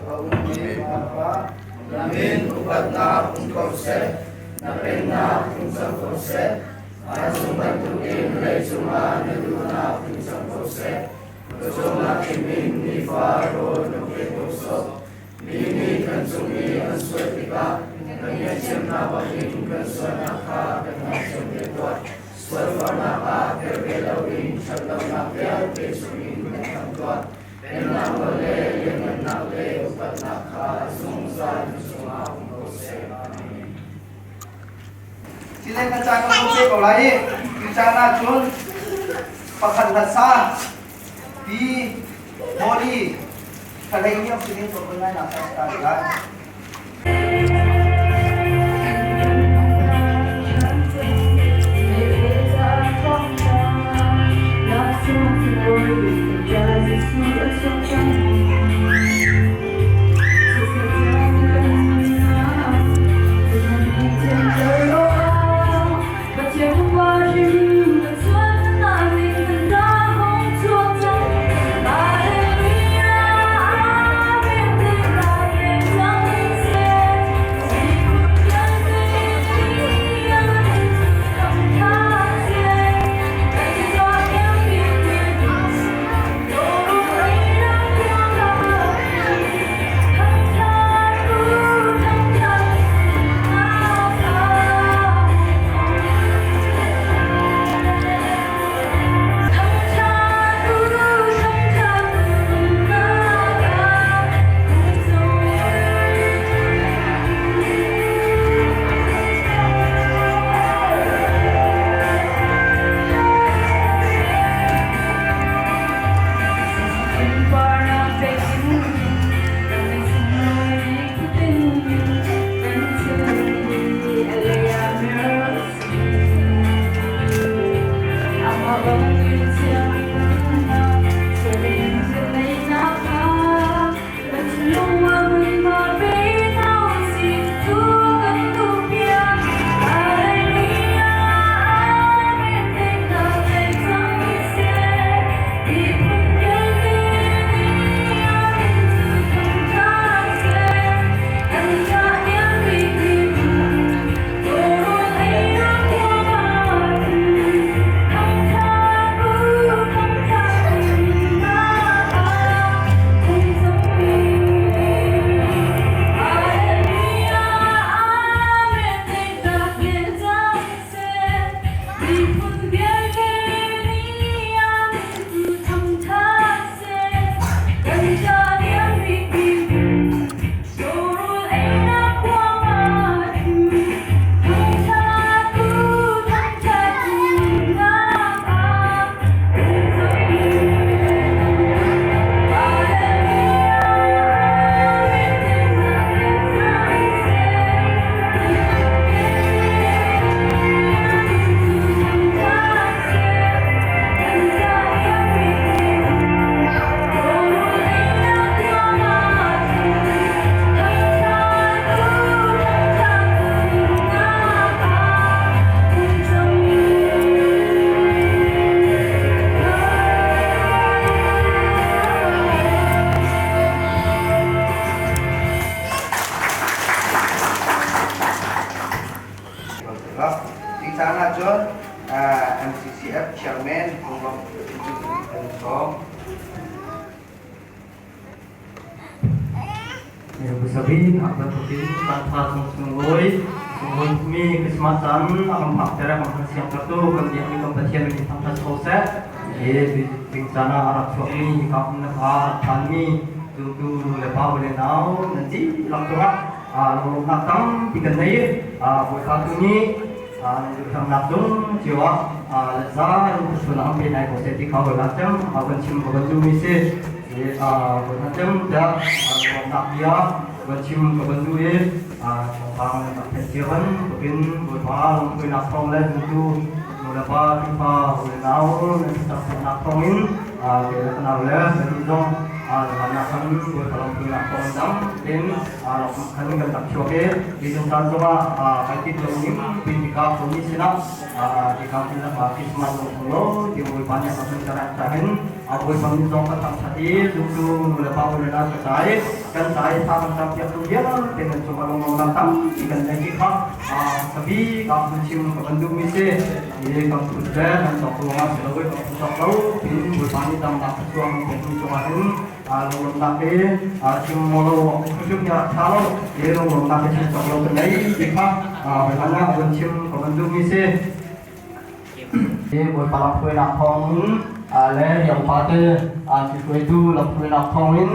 a ummi kan Pa, na min upatnak um ko seh, na pennak tlung cang ko seh, vancung bantukin vawleicung ah na duhnak tlung cang ko seh. Pawcawmnak in nifa rawl kan pe ko sawh. Mi nih kan cung i an sual tikah kan ngaihthiamnak bangin kan sualnak kha kan ngaihthiam ve tuah. Sualfarnak ah tel ve loin ṭhatlonak vialte chungin kan khamh tuah. Pennak nawl le lianhngannak le upatnak kha zungzal na cungah um ko seh. Amen. Thilei kan caan kan pe ko lai i cu caan ah cun pakhat hlasa pi Molly thalei niam sinin ka kun lai nak ta lai. Caan ahcun MCCF chairman Phunglong kan sawm. Sabi ak bantukin tanpa sunglawi sunglawi mi Christmas caan a kan phak ter a kan siang tu kan biak mi kan Pathian min thangthat ko seh. E ding caan ah a rak chuak mi hika um na pa a rak phan mi zumtu nu le pa u le nau nan dihlak cungah lunglawmhnak tampi kan nei. Bawipa tu nih nan duhthlamnak cung cio ah letza in thluachuahnak an pe nai ko seh ti kha Bawipa cem a kan chim ka kan duhmi si. Bawipa cem tiah lawmhnak bia kan chim ka kan duh i thawngpang nan rak theih cio bantukin Bawipa lungthuinak thawng le zumtu nu le pa Khrihfa u le nau nan thlacamnak thawngin kei le ka nau le kannih zong nak kan Bawipa lungthuinak thawng dam tein kan kan rak chuak i rizung caan zongah kai tit lo ning pin hika kumi sinah hika Christmas lo ti Bawipa nih a kan karat tahin. Bawipa min zong kan thangṭhat i zumtu nu le pa u le nau ka ca i kan ca i thla kan campiak tu vialte nan cungah lunglawmhnak tampi kan nei ti kha hmasa bik ah hun chim ka van duhmi si. I kan phut le kan cawk ruangah si lo i kan phut cawk lo tin Bawipa nih damnak thluachuah kan pekmi cungah hin lunglawmhnak hi chim lo hrimhrim hi a rak ṭha lo i lunglawmhnak hi chim cawk lo kan nei ti kha Bawipa nih a vun chim ka van duhmi si. Bawipa lamhruainak thawngin le riangpa te hruaitu lamhruainak thawngin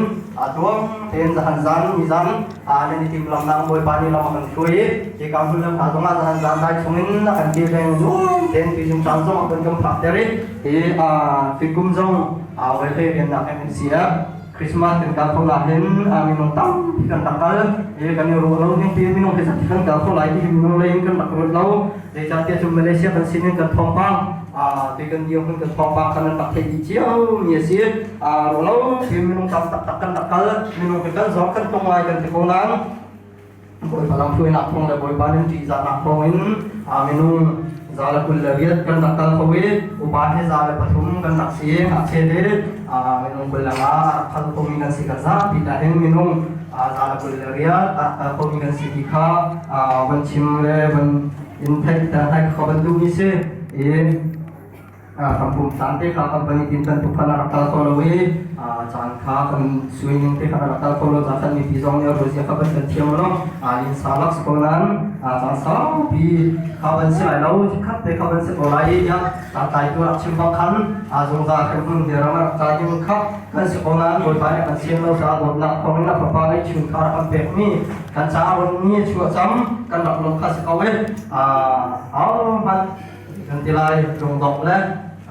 tuang tein zahan zan nizan nan i timhlamnak Bawipa nih lam a kan hruai i hika hmun le hma zongah zahan zan dai chungin a kan kilveng nung tein tuizung caan zong a kan kan phakter i hi tuikum zong welfare riannak MNCF Christmas kan kal kho la hin minung tampi kan rak kal i kan i ruah lo hing ti minung hi kan kal kho lai ti minung lei in kan rak ruat lo. Zeicahtiah cu Malaysia kan sin in kan thawngpang ti kan dir hun kan thawngpang kan rak theih dih cio mi a si. Ruah lo ti minung tam taktak kan rak kal. Minung kan zong kan tong lai kan ti ko nain Bawipa lamhruainak thawng le Bawipa nan ṭihzahnak thawngin minung 128 kan rak kal kho i upa he 103 kan rak si. Ngakchia te minung 25 a rak kal khomi kan si. Kan zapi ta hin minung 128 a rak kal khomi kan si ti kha van chim le van in theih ter hai kha van duhmi si i Kampung caan te kha company tin kan tuk khan a rak kal kho lo i caan kha kan suining te kha a rak kal kho lo ca khan mipi zong nih rozia kha ban kan thiam lo in sa lak ko nan caan saupi kha ban si lai lo khat te kha ban si ko lai i caan tlai tu rak chim bak khan zungzal kan hmun te ram rak ca ding kha kan si ko nan Bawipa nih kan sian lo ca dawtnak thawngin a fapa lei chun kha rak kan pek mi kan ca ron ni chuah cam kan rak lawm kha si ko e au hman Kan ti lai lungdongh le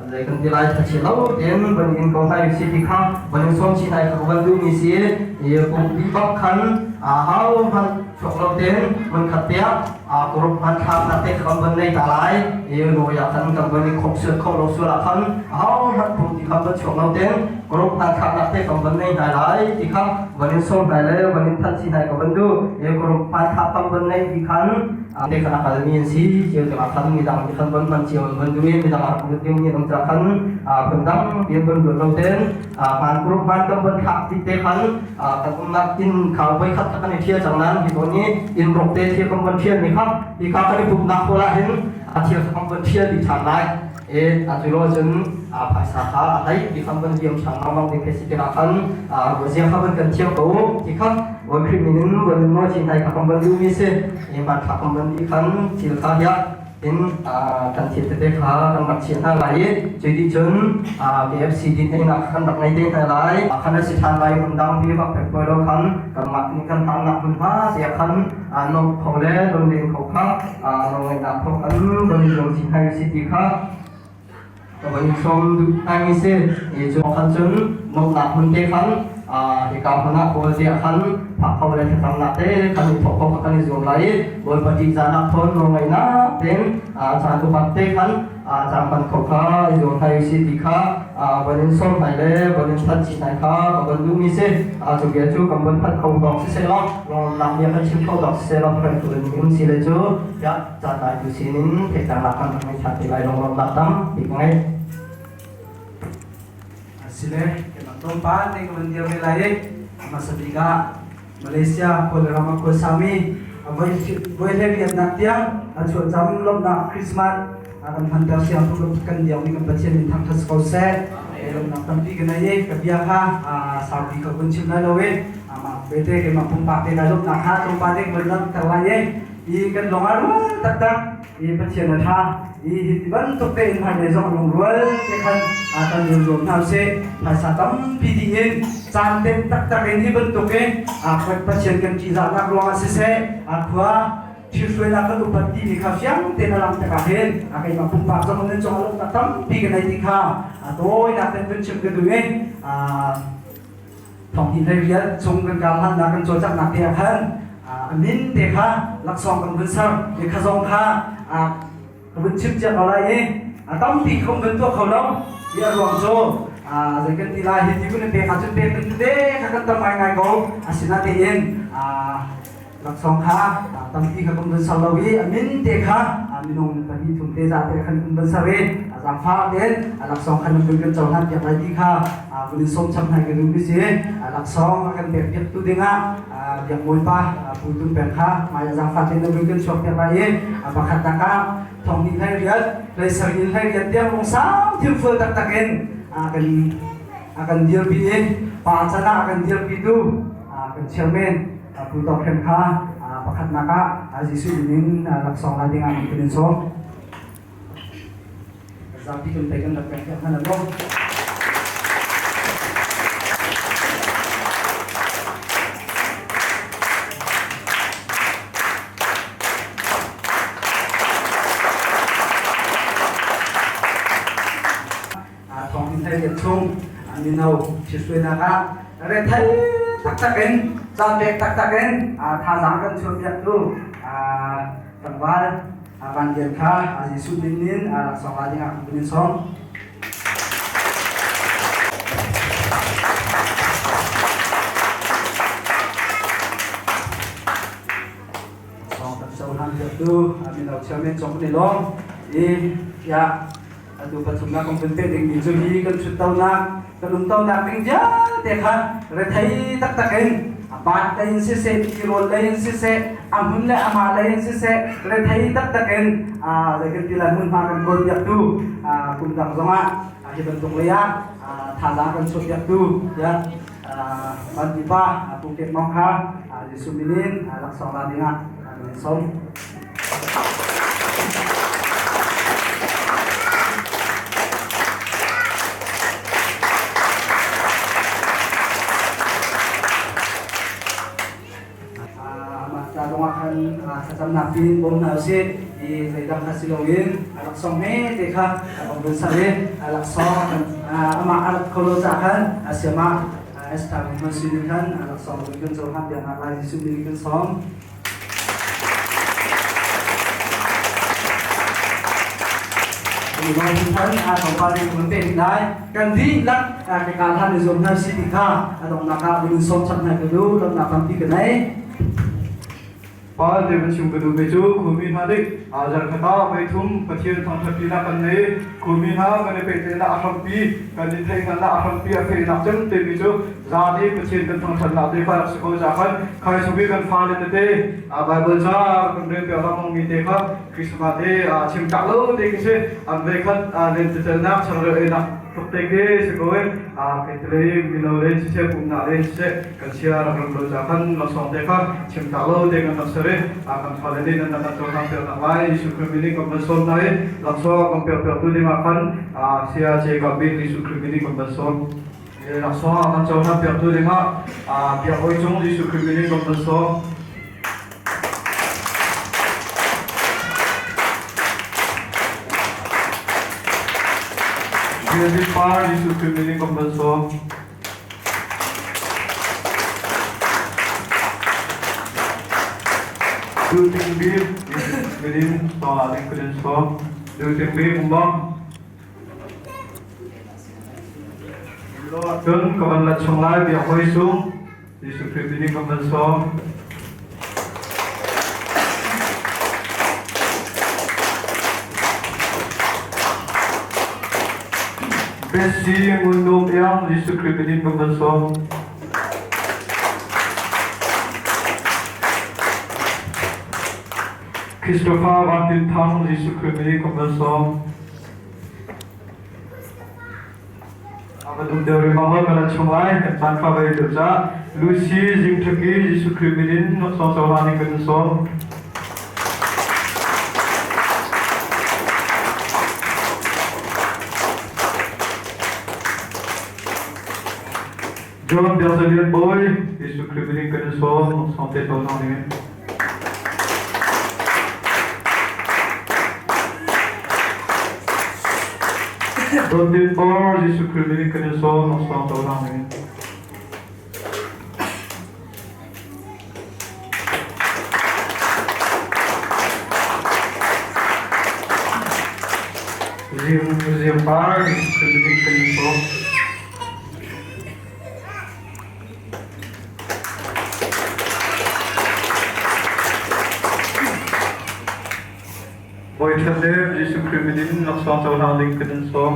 zei kan ti lai thachi lo tein van in ko hna si ti kha van in sawm chi nai kha van duhmi si i pumpi bak khan a hau hman chuak lo tein mun khat te ah group hman thlak na te kha van nei ta lai i roya khan kan van i khop suat kho lo sual ah khan a hau hman pumpi kha van chuak lo tein group hman thlak nak te kan van nei hna lai ti kha van in sawm hna le van in than chi nai ka van du i group hman thlak tam van nei ti khan te khan a kalmi an si cio tikah khan midang nih khan von hman cio an von duh i midang a rak lut dingmi an um caah khan phundang pian von ruat lo tein hmaan group hmaan kan von thlak tik te khan kan umnak inn kha voi khat kha kan i ṭhial cang nain hi zawn i inn rawk te thil kan von ṭhialmi kha hi kha kan i pumhnak hall ah hin a thil kha kan von ṭhial dih ṭhan lai. E a cu lo cun phaisa kha a hlei ti khan van liam ṭhan lengmang ding khi si tikah khan zia kha van kan thiam ko ti kha Bawi Khrih min in van in nawl chin hai kha kan van duhmi si. I hmanthlak kan van dih khan thil kha hiah in kan thil tete kha kan rak chiah hna lai i cui dih cun KFC din einak kan rak ngei te hna lai. Khan a si ṭhan lai. Hmundang bi bak pek lo khan kanmah nih kan tangnak hmunhma tiah khan nok kho le don len kho kha nawlngeihnak thawk an von i zuam chin hai si ti kha ka von sawm duh ngaimi si. I cu khan cun nuamhnak hmun te khan hika hmun ah kawl te ah khan phak kho le thlacamnak te kan i thawk kho kan i zuam lai i Bawipa ṭihzahnak thawn nawlngeihnak tein caan upat te khan caan hman kho kha i zuam hai si ti kha van in sawm hai le van in thanh chin hai kha ka van duhmi si. Cu bia cu kan van thanh kho dawk siseh law lawmnak bia kan chim kho dawk siseh law kan tu in um si le cu ya caan dai tu sin in theihternak kan rak ngei ṭhan te lai. Lawmnak tampi ka ngei. Sile keimah tlawmpal te ka van dir ve lai i hmasa bik ah Malaysia Kawlram a khuasami voi hlei tiang a chuahcam lawmhnak Christmas a kan hmanter siang kan biakmi kan Pathian min thangṭhat ko seh. Lawmhnak tampi ka nei i ka bia kha saupi ka kun chim lai lo i amah bete keimah pumpak te kai lawmhnak kha tlawmpal te ka van langhter lai i i kan lung a rual taktak i Pathian a ṭha i hi ti bantuk tein hmailei zong lungrual te khan kan zuam hna usih. Phaisa tampi dih in caan tem taktak in hi bantuk in Pathian kan ṭihzahnak ruangah siseh, khua thilhruainak kan upat timi kha fiang tein a lang tikah hin keimah pumpak zong nan cung ah lawmhnak tampi ka nei ti kha tawinak tein vun chim ka duh i thong hlei rial chung kan kar hlannak kan cawlcanghnak te ah khan a min te kha laksawng kan vun ser i kha zong kha ka vun chim cia ko lai i a tampi kha um kan tuah kho lo i a ruang cu zei kan ti lai hi ti kun pek ahcun pek kan te kha kan tam ngaingai ko. Asinain. Laksawng kha tampi kha kan vun ser lo i a min te kha minung pahnih thum te za te khan kan vun ser i a zaangfah tein laksawng kha nan vun kan cohlan piak lai ti kha vun in sawm chap hna ka duh mi si. Laksawng a kan pek piak tu dingah Biak Bawipa Pu Tum Peng kha hmai a zaangfah tein nan vun kan chuak piak lai i pakhat nak ah thong hnih hlei riat hlei sarih in hlei riat tiang lungsau thilfual taktak in a kan dirpi i pa can ah a kan dirpitu kan chairman Pu Tawk Hrem kha pakhatnak ah Jesuh min in laksawng la ding ah kan in sawm. Zapi kan pe kan rak pek piak hna lo. Thawng in thei chung mino thithruainak ah rethei taktak in caan pek taktak in thazaang kan chuahpiaktu tlangval Van Lian kha Jesuh min in laksawng la dingah kan in sawm. Song kan cohlan piaktu mino chairman cong kan i lawm i ya atu pathumnak kong kan peh dingmi cu hi kan ṭhuttonak kan umtonak ding vialte kha rethei taktak in a bat lei in siseh tirawl lei in siseh a hmun le amah lei in siseh rethei taktak in zei kan ti lai hmunhma kan kawl piaktu kum dang zongah hi bantuk lei ah thazaang kan chuah piaktu tiah Van pa Pu Kep Mong kha Jesuh min in laksawng la dingah kan in sawm. Mah ca zongah khan thlacamnak in bawm hna usih i zeidang kha si loin a laksawng hme te kha a bang vun ser i a laksawng amah a rat kho lo caah khan a siamah Esther hman sin khan a laksawng vun kan cohlan piak lai Jesuh min kan sawm. Kan dihlak ka hlan i zuam hna si ti kha a donghnak ah vun sawm chap hna ka duh lawmhnak tampi ka nei. Pa te van chim ka duh mi cu khumi hna nih zarkhat ah meithum Pathian thangṭhatpinak kan nei. Khumi hna kan i pehtlaihnak a hrampi, kan i theihhngalhnak a hrampi a fehnak cem timi cu zan i Pathian kan thangṭhatnak te kha rak si ko ca khan khai chung i kan fale tete Baibal ca kan rel piak lengmang mi te kha Christmas te chim tak lo te khi si an ve khat lentecelnak changreu einak tluk te khi si ko i kei telei mino le siseh pumhnak le siseh kan chia rak ram lo ca khan laksawng te kha chim tak lo te kan rak ser i kan fale nih nan kan cohlang piak nak lai Jesuh Khrih min in kan van sawm hna i laksawng kan pek piak tu ding ah khan saya ce ka bik Jesuh Khrih min in kan van sawm. Laksawng a kan cohlan piaktu dingah biak hawi cung Jesuh Khrih min in kan van sawm. David Par Jesuh Khrih min in kan van sawm. Duting Bim Jesuh Khrih min in sawm ding kan sawm. Duting Bim umbang. Cun ka van lat chung lai biak hoi sung Jesuh Khrih min in ka van sawm. Besi ngun num iang Jesuh Khrih min in ka van sawm. Christopher Van Tin Thang Jesuh Khrih min in ka van sawm. Ka dum deuh rih bang ka la chung lai kan caan fa vai deuh ca Lucy Zingthaki Jesuh Khrih min in laksawng cohlan in kan sawm. John Biakzalian Bawi Jesuh Khrih min in kan sawm laksawng te cohlan ding in. Dawt Bor Jesuh Khrih min kan in sawm laksawng cohlang ding in. Zing par Jesuh Khrih min kan in sawm. Bawi Ṭhat Nem, Jesuh Khrih min in laksawng cohlang ding kan in sawm.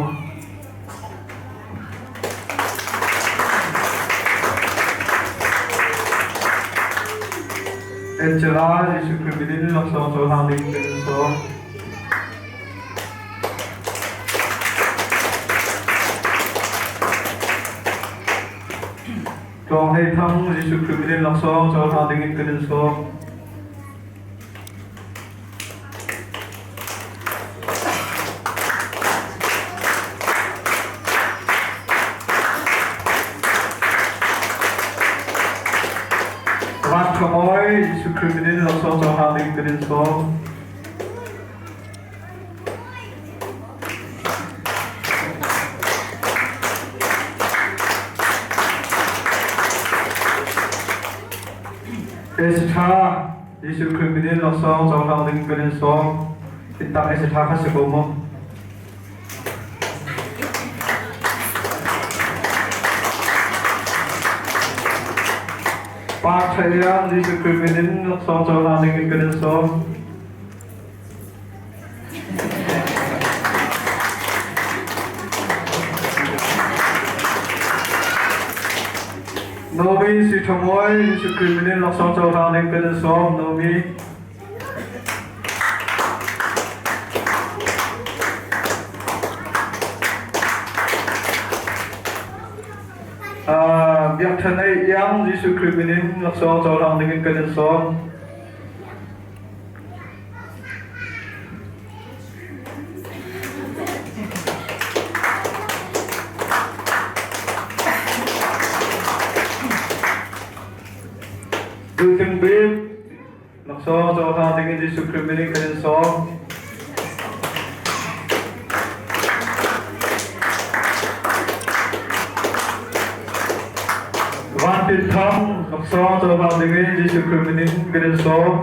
Angela, Jesuh Khrih min in laksawng cohlang ding kan in sawm. Tlawng Hlei Thang, Jesuh Khrih min in laksawng cohlang ding in kan in sawm. Van Khamoy, Jesuh Khrih min in laksawng cohlang ding kan in sawm. Esra, Jesuh Khrih min in laksawng cohlang ding kan in sawm. Intak Esra kha si ko maw? Pa Thaiang, Jesuh Khrih min in laksawng cohlang ding in kan in sawm. Nomi si Thamuai, Jesuh Khrih min in laksawng cohlang ding kan in sawm. Nomi. Biakṭhen ei iang Jesuh Khrih min in laksawng cohlang ding in kan in sawm. Duhthing bik laksawng cohlang ding in Jesuh Khrih min in kan in sawm. Van Tin Thang laksawng cohlang ding in Jesuh Khrih min in kan in sawm.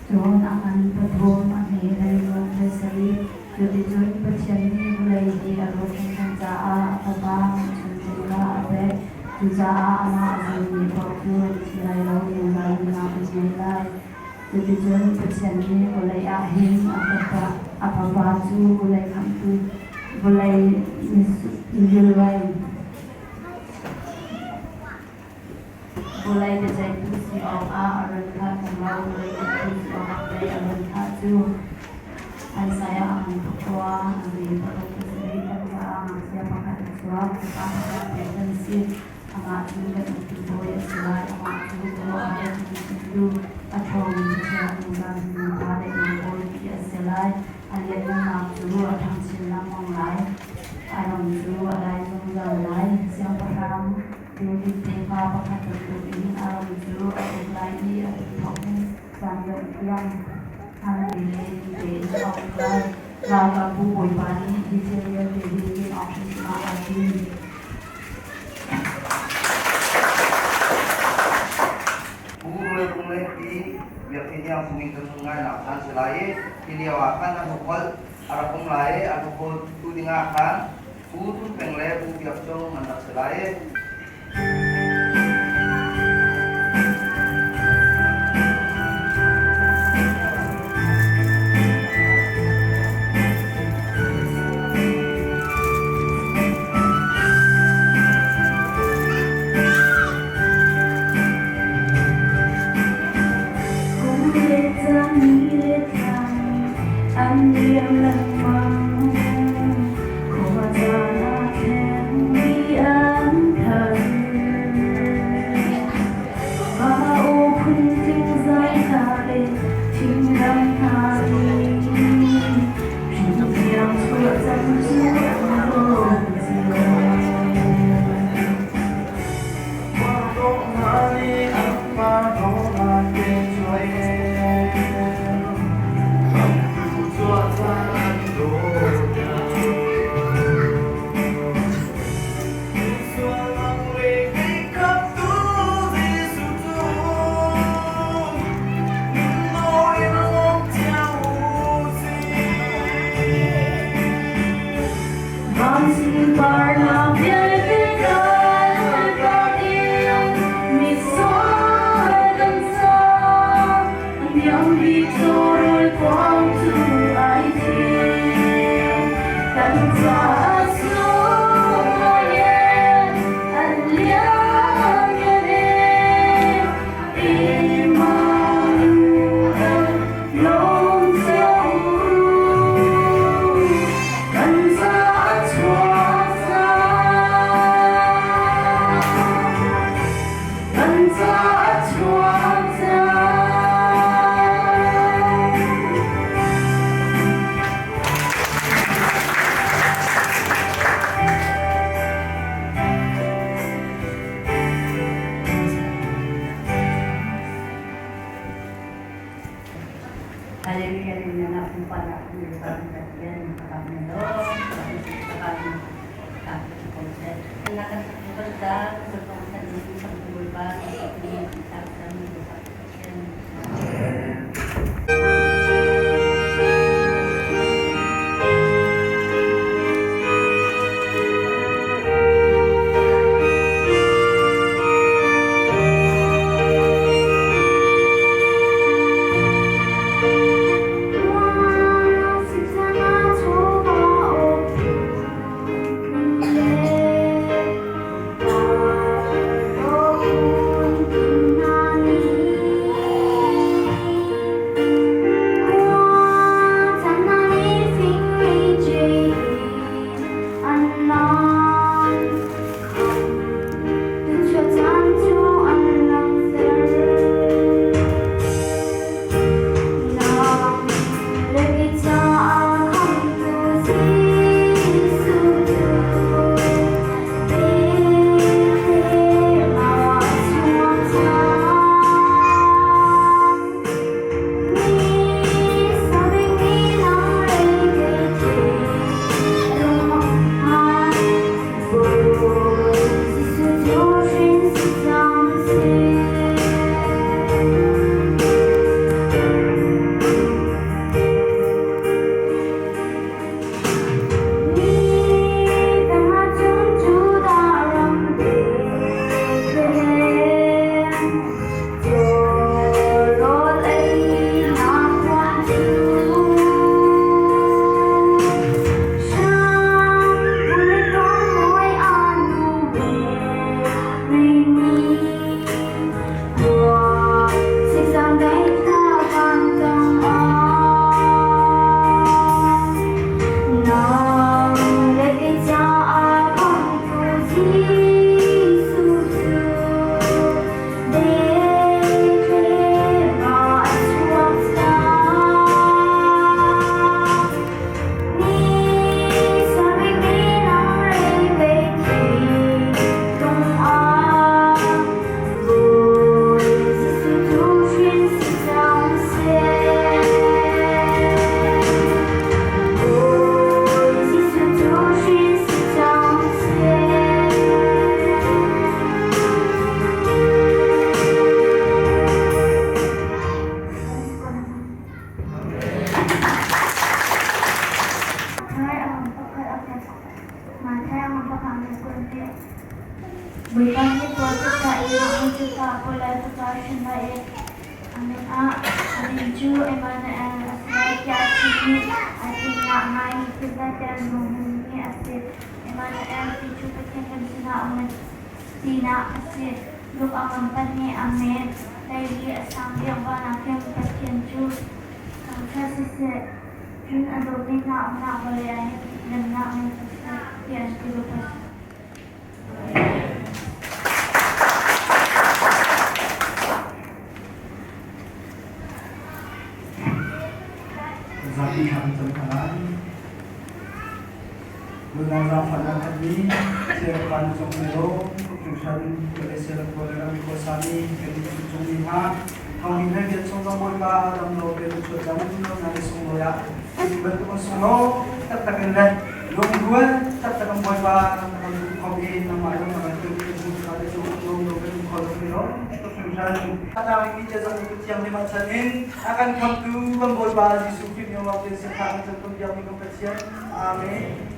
Cun a ngan pathum a hme 12 pasarih. Cuticun Pathian nih vawlei hi a dawt hringhran caah a Fapa ngeihchunte kha a pek. Cucaah amah a zummi paoh cu an thi lai lo, zungzal nunnak an ngei lai. Cuticun Pathian nih vawlei ah hin a Fapa cu vawlei khamhtu, vawlei mizulrai, Vawlei biaceihtu si awkah a run thlah ṭung lo, vawlei uktu si awkah pei a run thlah cu. Isaiah a ngan khua a mi paruk pasarih kan caah ngakchia pakhat a chuak, fapa pakhat pek kan si. Amah cu kan uktu bawi a si lai, amah cu khuaruahhar thil chimtu. A ṭhawngmi thluachuah zungzal hnu kha daihnak kawlpi a si lai. A lianhngannak cu a ṭhang chin lengmang lai. A ram cu a dai zungzal lai. Siangpahrang David tefa pakhat bantukin a ram cu a uk lai i a thawk in caan dongh tiang hmaan le din tein a uk lai. Ralkapbu Bawipa nih hi thil vialte hi lim awk hrimhrim ah aa tim. Pu Rual Kung le Pi Biak Khin Iang Sungin kan hun ngainak caan si lai i hi lio ah khan an hukholh a rak um lai i an hukholh tu dingah khan Pu Tun Peng le Pu Biak Cung an rak si lai. An liam lengmang khua caan ah khen mi an khan. Va aw phuntling zai hna le thingram hna nih hringthiang chuah cang cu an lawm cio. Vansunparnak vialte kaltak in misual kan ca niam bik cawrawl kuang cu ai thim. Kan caah sunglawi an liam Emmanuel lawm cio u. Kan caah chuak cang. Kan caah chuak cang. Hallelujah na pumpak Pathian makakamilo Thank you. Bawipa nih profet hna i ngaknu cu fa a pawi lai, fapa a hrin lai i a min ah a min cu Emmanuel a si lai tiah a chim i a sinah ngaimi thil vialte an hung hmunmi a si. Emmanuel ti cu Pathian kan sinah a um tinak a si. Luke a ngan pahnih a men, 14 a sang bik van ah khin Pathian cu thangṭhat siseh, cun a dawtmi hna umnak vawlei ah hin remnak ngei ko seh, tiah an ti. Lukas. Zapi thla kan cam hna lai. Nunau zaangfahnak khatmi Siangpahrang na cung ne law hringhran Malaysia le Kawl ram khuasami kan chung mi hna thawngin he bian chung zong Bawipa dam lo te na chuah cang na le sunglawi ah bantuk an sunglaw taktak in le lungrual taktak in Bawipa kan duh kho i nangmah lung na kan tu kan le cu lung lo kan kho lo mi lo hringhran atang mi te zong Pathian nih chan in a kan khamtu kan Bawipa Jesuh Khrih min lawng tin sakha kan cam kan biak mi kan Pathian. Amen.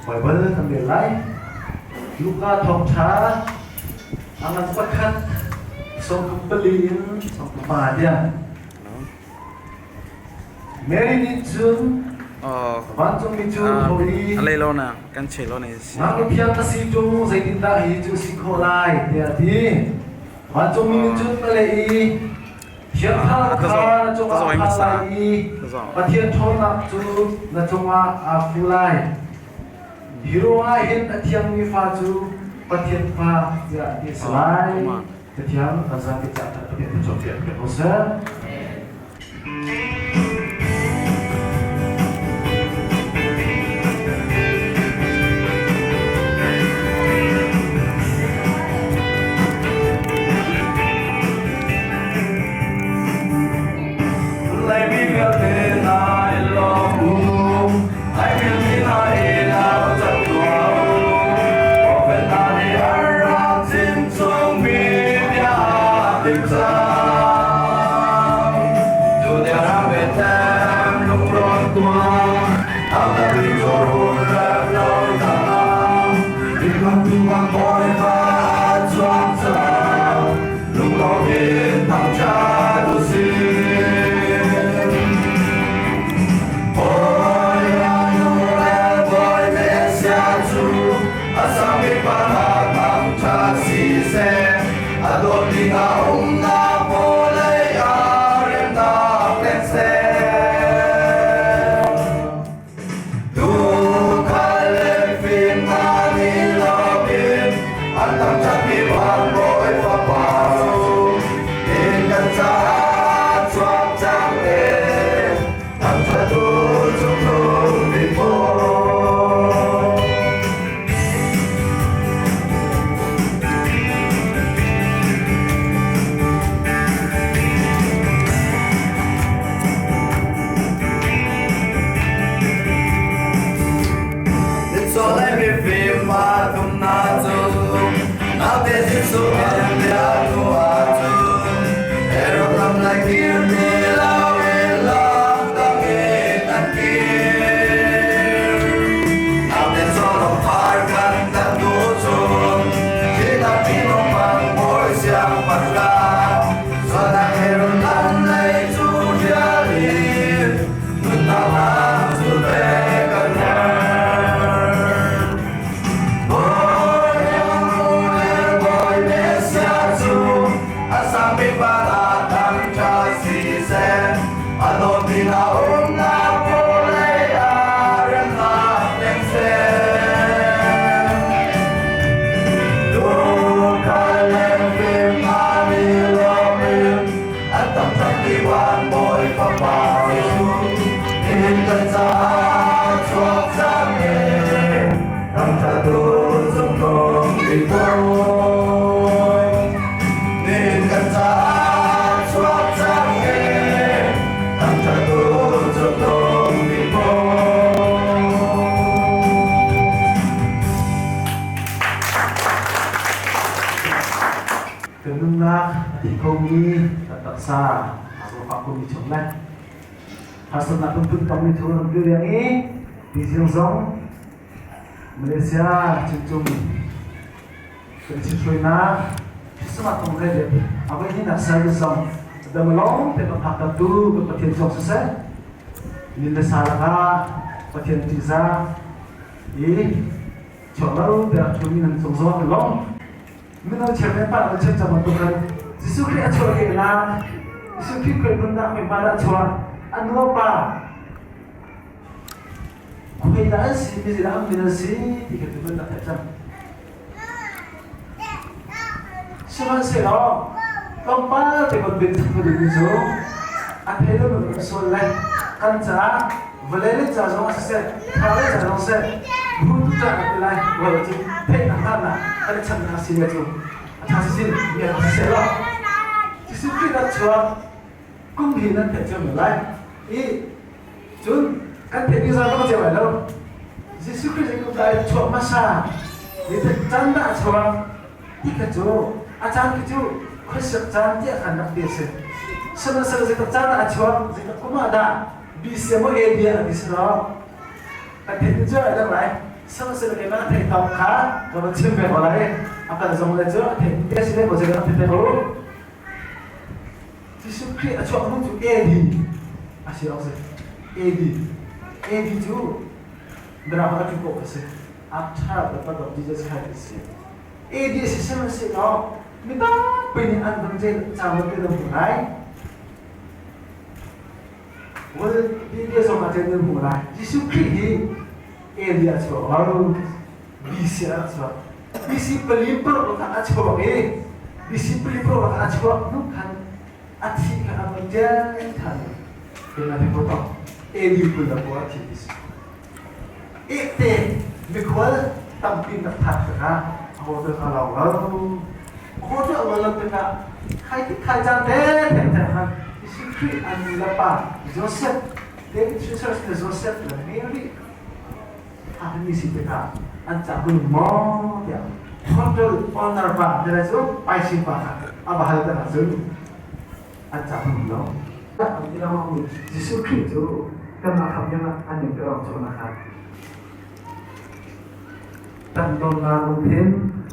Bible kan rel lai. Luka thawngṭha a ngan pakhat 34 in 35 tiang. Mary nih cun vancungmi cu tho i A lei lo na kan che lo ne si. Ngaknu thiang ka si ṭung zeitindah hi cu si khawh lai tiah a ti. Vancungmi nih cun a leh i Thiang Thlarau kha na cungah a phan lai i Pathian ṭhawnnak cu na cungah aa fu lai. Hi ruangah hin a thiangmi fa cu Pathian fa tiah ti a si lai. Cathiang kan zapi caah Pathian thluachuah piak ko seh. Laimi vialte nai lawm u, ai vilmi hna i lau cang tuah u. Profet hna nih an rak chim chungmi bia a tling cang. Bethlehem lungrawn tuah, Kan nunnak a thi khomi kan taksa aa zawfah khomi chung le harsatnak phunphun tongmi chung an kil riang i tizing zong Malaysia Chuncung kan chimhruainak Christmas kong le a voi hnihnak service zong dam lawng te kan phak tu kan Pathian zong siseh nin le sa lakah Pathian ṭihzah i chuak lo tiah ṭhumi nan cung zong lawng mino chairman pa na chim cang bantuk khan Jesuh Khrih a chuah ke la Jesuh Khrih khuai nun dah khuai hma dah chuah a nu pa khuai dah an si mi dah an min an si ti kha tu dak theih cang Sihmanhsehlaw tlawmpal te kan bin thak ding cu a thei lo mi sual le kan caah vawlei le ca zong ah siseh thla le ca zong seh bu tu ca kan ti lai rual cu theihnak hlanah kan i channak si le cu a ṭha sisin mi a siseh law Jesuh Khrih rak chuak kum hi nan theih cio men lai i cun kan theih mi zong kan cio lai lo Jesuh Khrih zeitluk dah chuak hmasa caan dah a chuak ti kha cu a caan khi cu khuasak caan tiah khan rak ti a si sihmanhsehlaw zeitluk caan dah a chuak zeitluk kum ah dah BC maw AD ah ti si lo kan theih cu ai dang lai sihmanhsehlaw keimah theih tawk kha ka van chim ve ko lai a kan zong le cu a theih te si le ko zei kan theih te ko Jesuh Khrih a chuak hnu cu AD a si awk si AD AD cu mirang a tu ko a si after the birth of Jesus Christ a si AD si sihmanhsehlaw mi tampi nih an vun cel cang te nan hmu lai Wikipedia zong ah nan hmu lai Jesuh Khrih hi AD a chuak lo BC ah a chuak BC 46 ah a chuak i BC 46 ah a chuak hnu khan a thi kha a van ṭial ṭhan i na ko to AD 20 ko a thi ti Ihte mikhual tampi na phak tikah a hotel kha lawng lo hotel lo lo tikah khai tik khai caan te te te khan Jesuh Khrih an nu le pa Joseph David Richards le Joseph le Mary a mi si tikah an cah kun maw tiah hotel owner pa te le cu paisi pa kha a va hal tikah cun an cah kun lo. An ti lengmang mi Jesuh Khrih cu kanmah khamh dingah an in pe awk cu na kha. Tangdornak lungthin,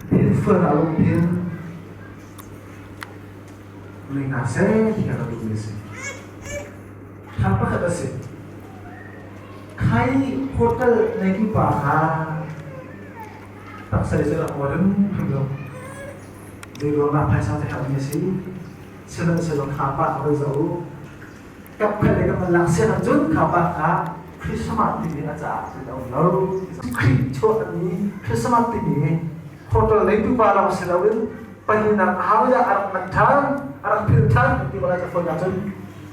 thinfualnak lungthin ngei hna seh ti kha ka duhmi a si. Thla pakhat a si. Khai hotel ngeitu pa kha taksa i a aw hrimhrim lo. Zeiruangah phaisa te herhmi a si. Sihmanhsehlaw kha pa kha voi zoh u. Kap khat le kap an lak sian ahcun kha pa kha Christmas timi a caah cun a um lo. Khrih chuah mi Christmas timi hotel ngeitu pa lawng si loin pahnihnak ahodah a rak man ṭhan, a rak phil ṭhan kan ti ko lai ca cun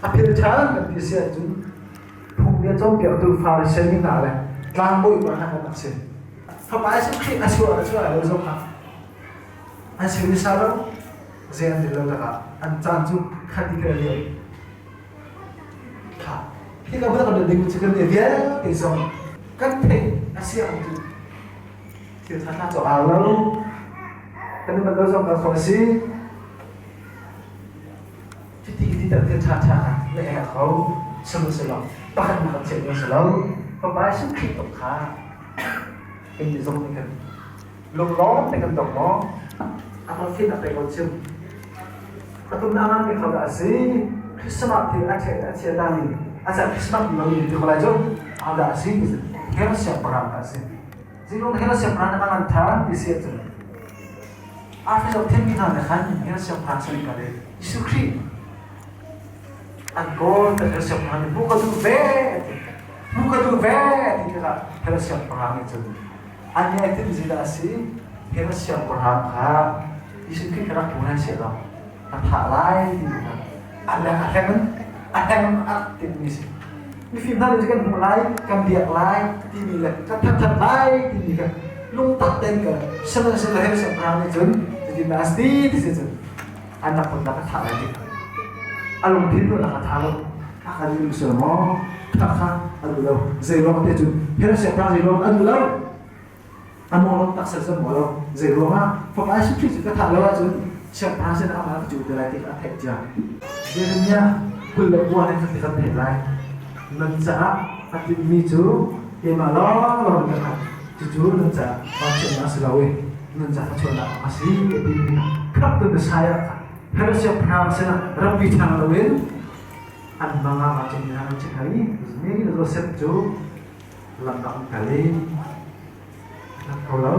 a phil ṭhan kan ti si ahcun phungbia cawnpiaktu Pharisee mi hna le tlangbawi pa hna kan rak si. Fapa Jesuh Khrih a chuah a chuah lo zong kha an si ni sa lo zei an ti lo takah an caan cu khat i kan liam. Kha hi ka hmun kan ding cu kan vialte zong kan theih a si ahcun thil ṭha ṭha cu aa lo. Kan i manh lo zong kan khawh a si. Cuti ti tak thil ṭha ṭha kha na ek ko. Sihmanhsehlaw pakhat na kan chimh si lo. Fapa Jesuh Khrih tuk kha kan nih zong nih kan lunglawm te kan dong maw? A kan fimnak te ko chim. Atum na aman mi kho dah a si? Christmas thil a ṭhe a chia ta mi a cah Christmas lo mi ti ko lai cu a dah a si? Hell siangpahrang dah a si. Zilung hell siangpahrang na ngan than ti si ahcun Afri lo then mi hna le khan hell siangpahrang sin ka le Jesuh Khrih an kawl ta hell siangpahrang nih hmuh ka duh ve hmuh ka duh ve ti tikah hell siangpahrang nih cun an nih ai timh zi dah a si hell siangpahrang kha Jesuh Khrih ka rak hmu nan si lo ka thah lai ti kha a leng a hleng a hleng a timmi si mifim hna nih kan hmuh lai kan biak lai timi le kan thangthat lai timi kha lungtak tein ka sihmanhsehlaw hell siangpahrang nih cun cutin dah a si ti si cun an rak put ka thah lai ti a lungthin nu a tha lo a kan duh sual maw thah kha a duh lo zei ruang te cun hell siangpahrang zei ruang a duh lo a mawng tak ser maw lo zei ruangah fapa Jesuh Khrih cu ka thah lo ahcun siangpahrang sin ah ka cu te lai ti a theih cia Jeremiah 29 in kan kan theih lai nan caah a timmi cu keimah lawng lawng ka khat cucu nan caah vanchiatnak si lo i nan caah thluachuahnak a si a timi khrap tu Messiah kha Herod siangpahrang sinah rampi ṭhang loin an mang ah cung an chim i Joseph cu lamdang kal i a kho lo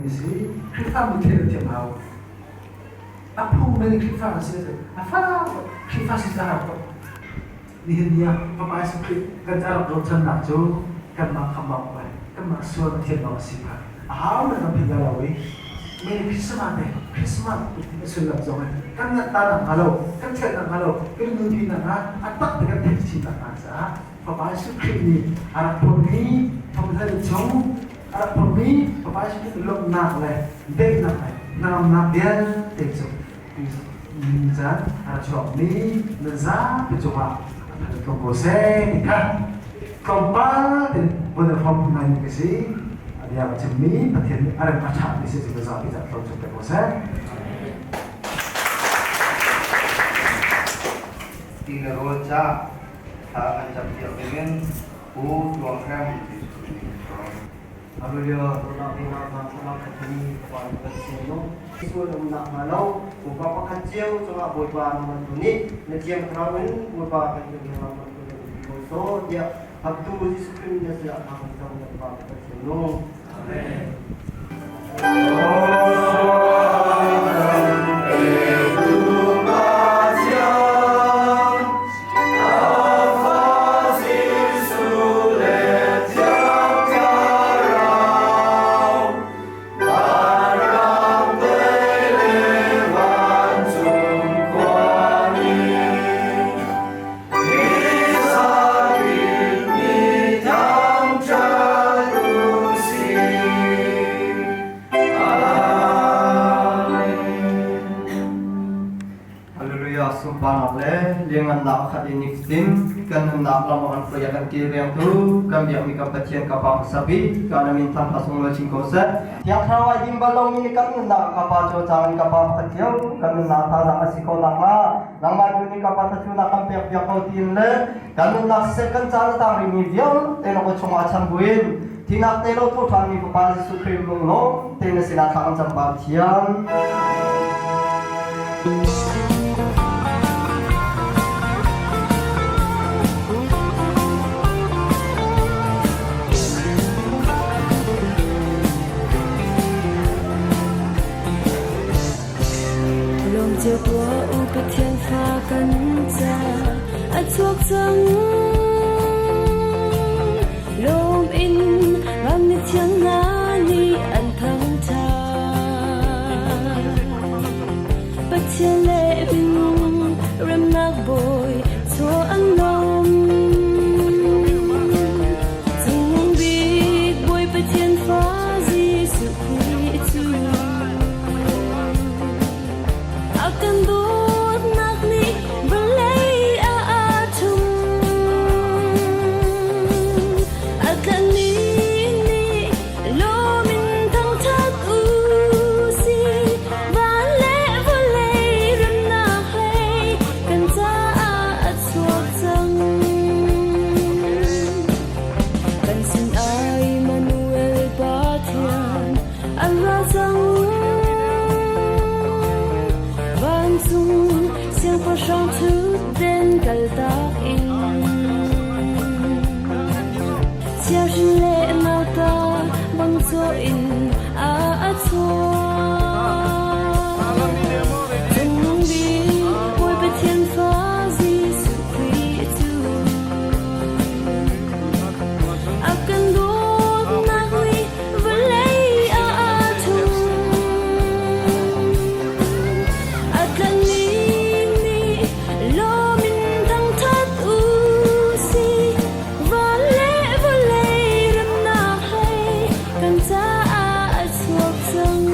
mi si Khrihfa mi thil thiam hau a phung men Khrihfa na si a fa Khrihfa si ca ko nihin ni ah Fapa Jesuh Khrih kan ca rak rochannak cu kanmah khamh awk le kanmah sual a thiam awk a si kha a hau le kan philh lai lo i Merry Christmas te Christmas a sullam zong in kan nganh ta nak hnga lo kan ṭhelh nak hnga lo kan nupi nak hnga a tak te kan theih chin nak hnga caah Fapa Jesuh Khrih nih a rak phurmi thawngtha chung a rak phurmi Fapa Jesuh Khrih lawmhnak le daihnak le hnangamnak vialte cu caan a rak chuakmi nan zapi cungah a phan tlung ko seh ti kha tlawmpal in vun i hrawm ngai ka si. A bia ka chimmi Pathian nih a rem a ṭha ti si cu zapi cah tlawm chung te ko seh. Ti le rawl ca Thla kan campiak dingin Pu Tluang Hrem Hallelujah, dawtnak dingah thlam khat hi Fapa nih kan sin nung. Sual umnak hnga lo, Bawipa pakhat cio cungah Bawipa nangmah tu nih na thiang thlarau in Bawipa kan tuan lam kan tuan ko so tiah Hamtu Jesuh Khrih na sinah thla kan cam kan Pa kan sin nung. Amen. a khat i nifatin kan nunnak lam a kan hruai a kan kilvengtu kan biakmi kan Pathian ka Pa hmasa bik ka na min thangṭhat sunglawi chin ko seh. Thiang Thlarau ai dim bal lomi nih kan nunnak ah ka Pa cu a cang in ka Pa pakhat cio kan nunnak thazaang a si ko nakhnga nangmah tu nih ka Pa thluachuahnak kan pek piak ko tiin le kan nunnak siseh kan caan a tang rihmi vialte na kut chungah chan buin thinak te lo tho ṭhanmi Fapa Jesuh Khrih lunglawm tein na sinah thla kan cam Pa Pathian. Lawm cio tuah u Pathian fa kan ca a chuak cang. Lawm in ram ni thiang hna nih an thangṭhat. Pathian le minung remnak bawi chaw an lawm. Cung bik Bawi Pathian fa Jesuh Khrih cu a kan dawtnak nih vawlei ah aa ṭhum. A tlanhmi nih lawm in thangṭhat u sih. Van le vawlei remnak hlei kan caah a chuak cang. Kan sin ah Immanuel Pathian an ra cang. Vancung siangpahrang ṭhutden kaltak in chiahrin le nauta bang caw in a chuak. Cungnung bik Bawi Pathian fa Jesuh Khrih cu a kan dawtnak nih vawlei ah aa ṭhum. A tlanhmi nih lawm in thangṭhat u sih. Van le vawlei remnak hlei kan caah a chuak cang.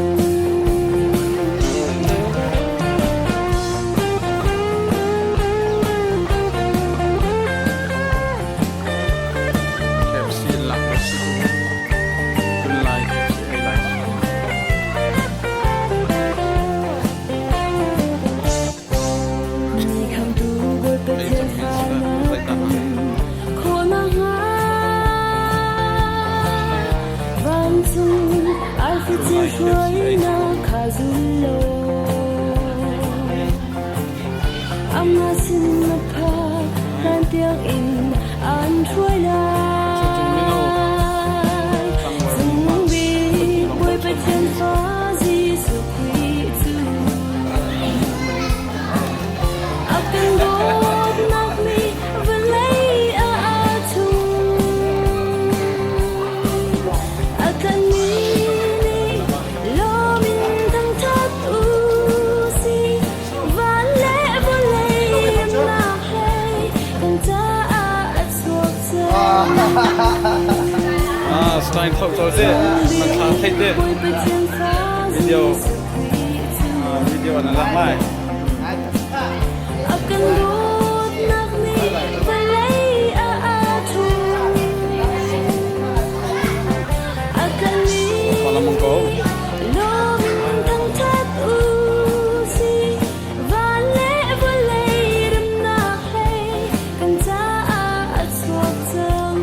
KFC lak a si. Kun lai KFC ei lai. Mi khamtu Bawi Pathian fa na kan khawh nakhnga vancung arfi ceu hruainak kha zul law amah sin na phak hlan tiangin an hruai lai. Cung bik Bawi Pathian fa Jesuh Khrih cu a kan dawtnak nih vawlei ah aa ṭhum. A tlanhmi nih lawm in thangṭhat u sih. Van le vawlei remnak hlei kan caah a chuak cang. Ah, Stein thok cho te. Man thla thei te. Video. Video na lang lai. A kan dawtnak nih vawlei ah aa ṭhum. A kan Kuala Mongko. lawm in thangṭhat u sih. Van le vawlei remnak hlei kan caah a chuak cang.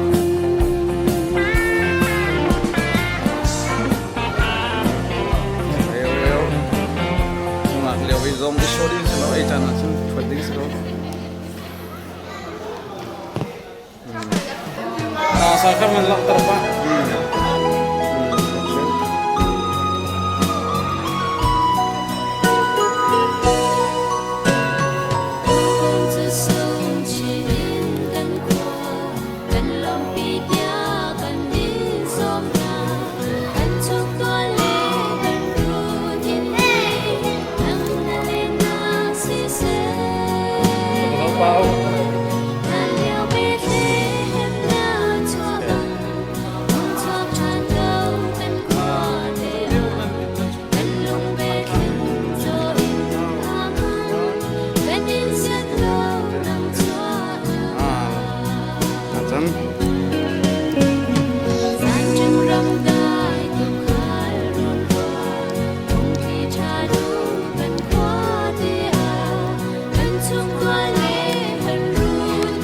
Reu reu. Nungak lio i zong i show ding si lo, ei caan ah cun thuat ding si lo. Ah, sa kha man langhter pah.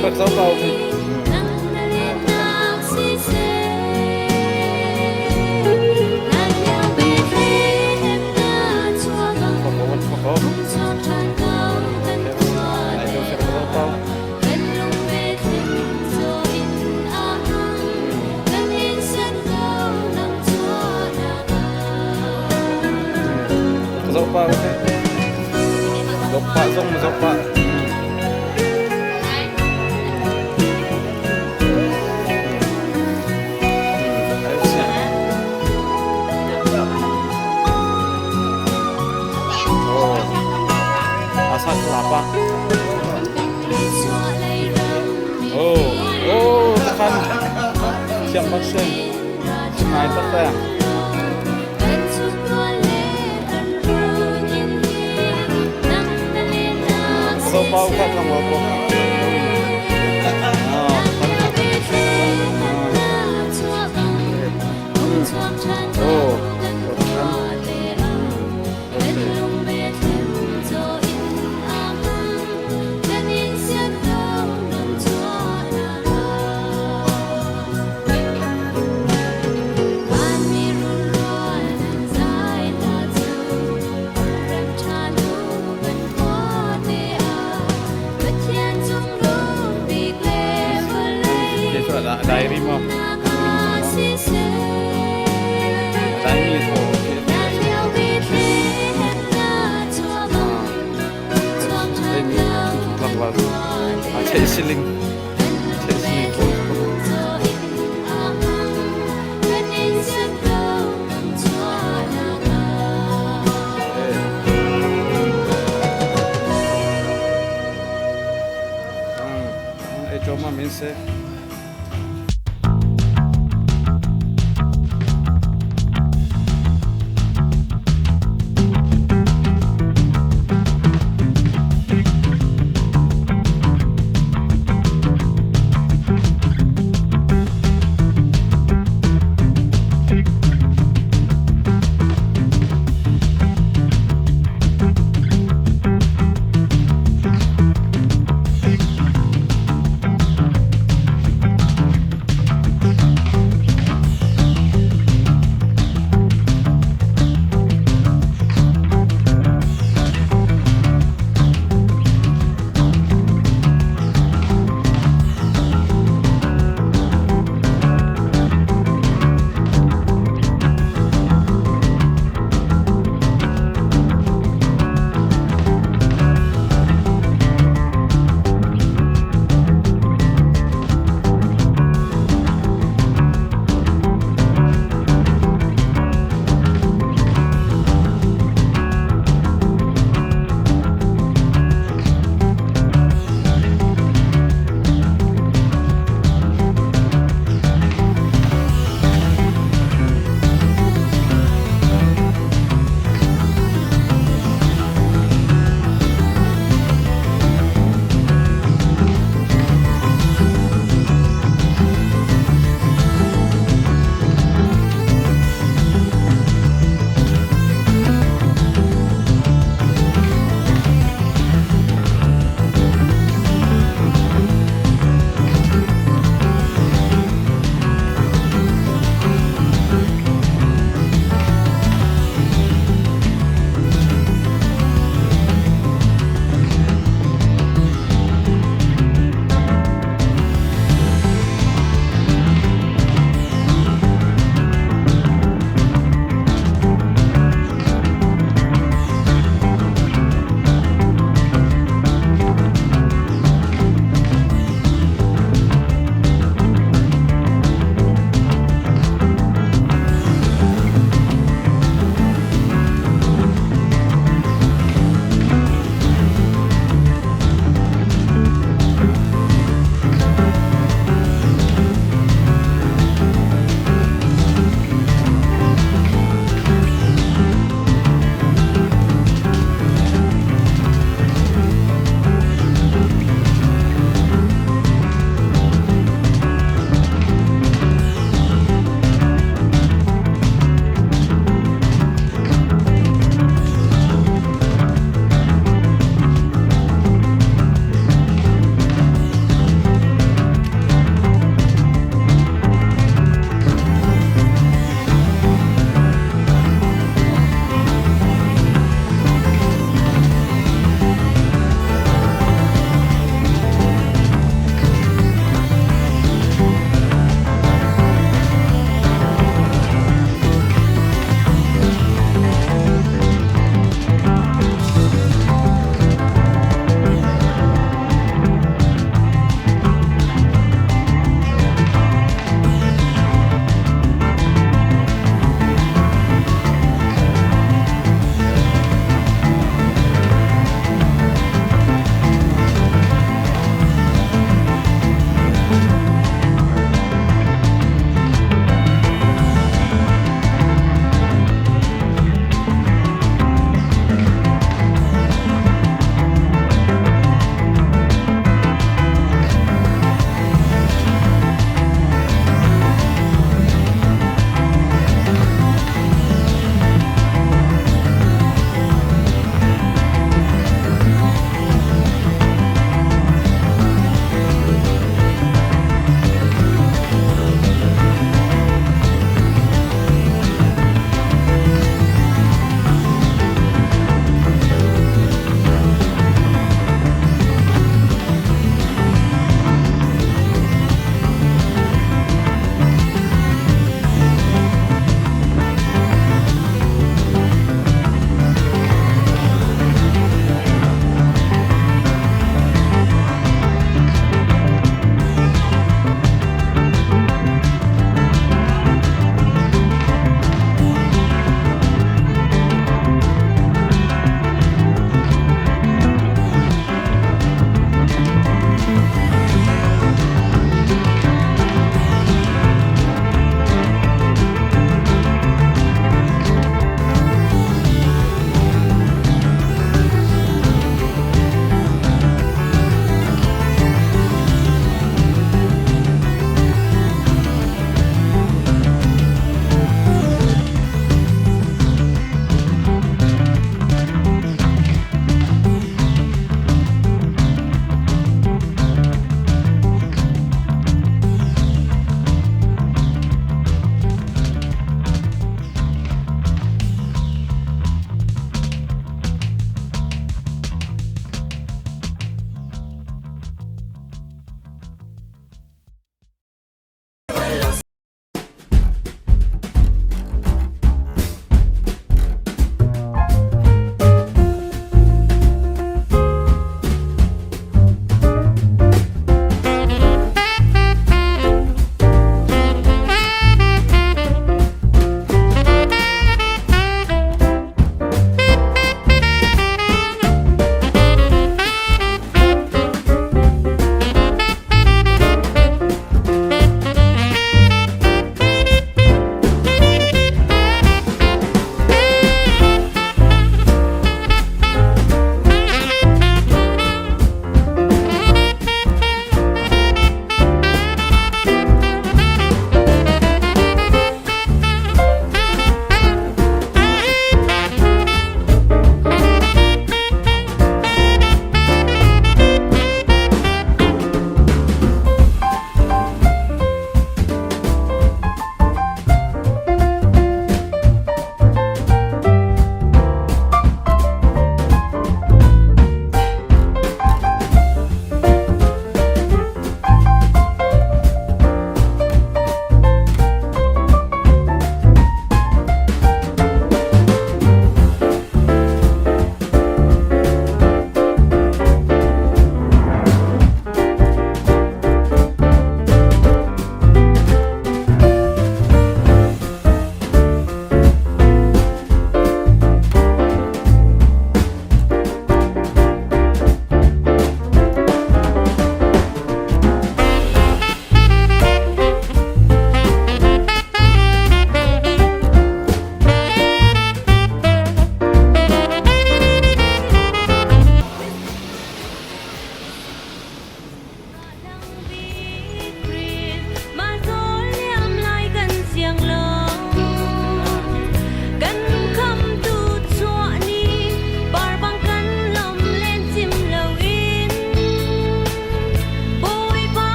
Bak zo pau hi. Zoh pa Zoh pa zong zoh pa. Asa kelapa. Oh, oh, tekan. Siap vaksin. Ngai tak So pau ka thang wa ko. Oh. Diary mo. Diary mo. Chạy siling. Chạy siling po. Ai cho ma min se.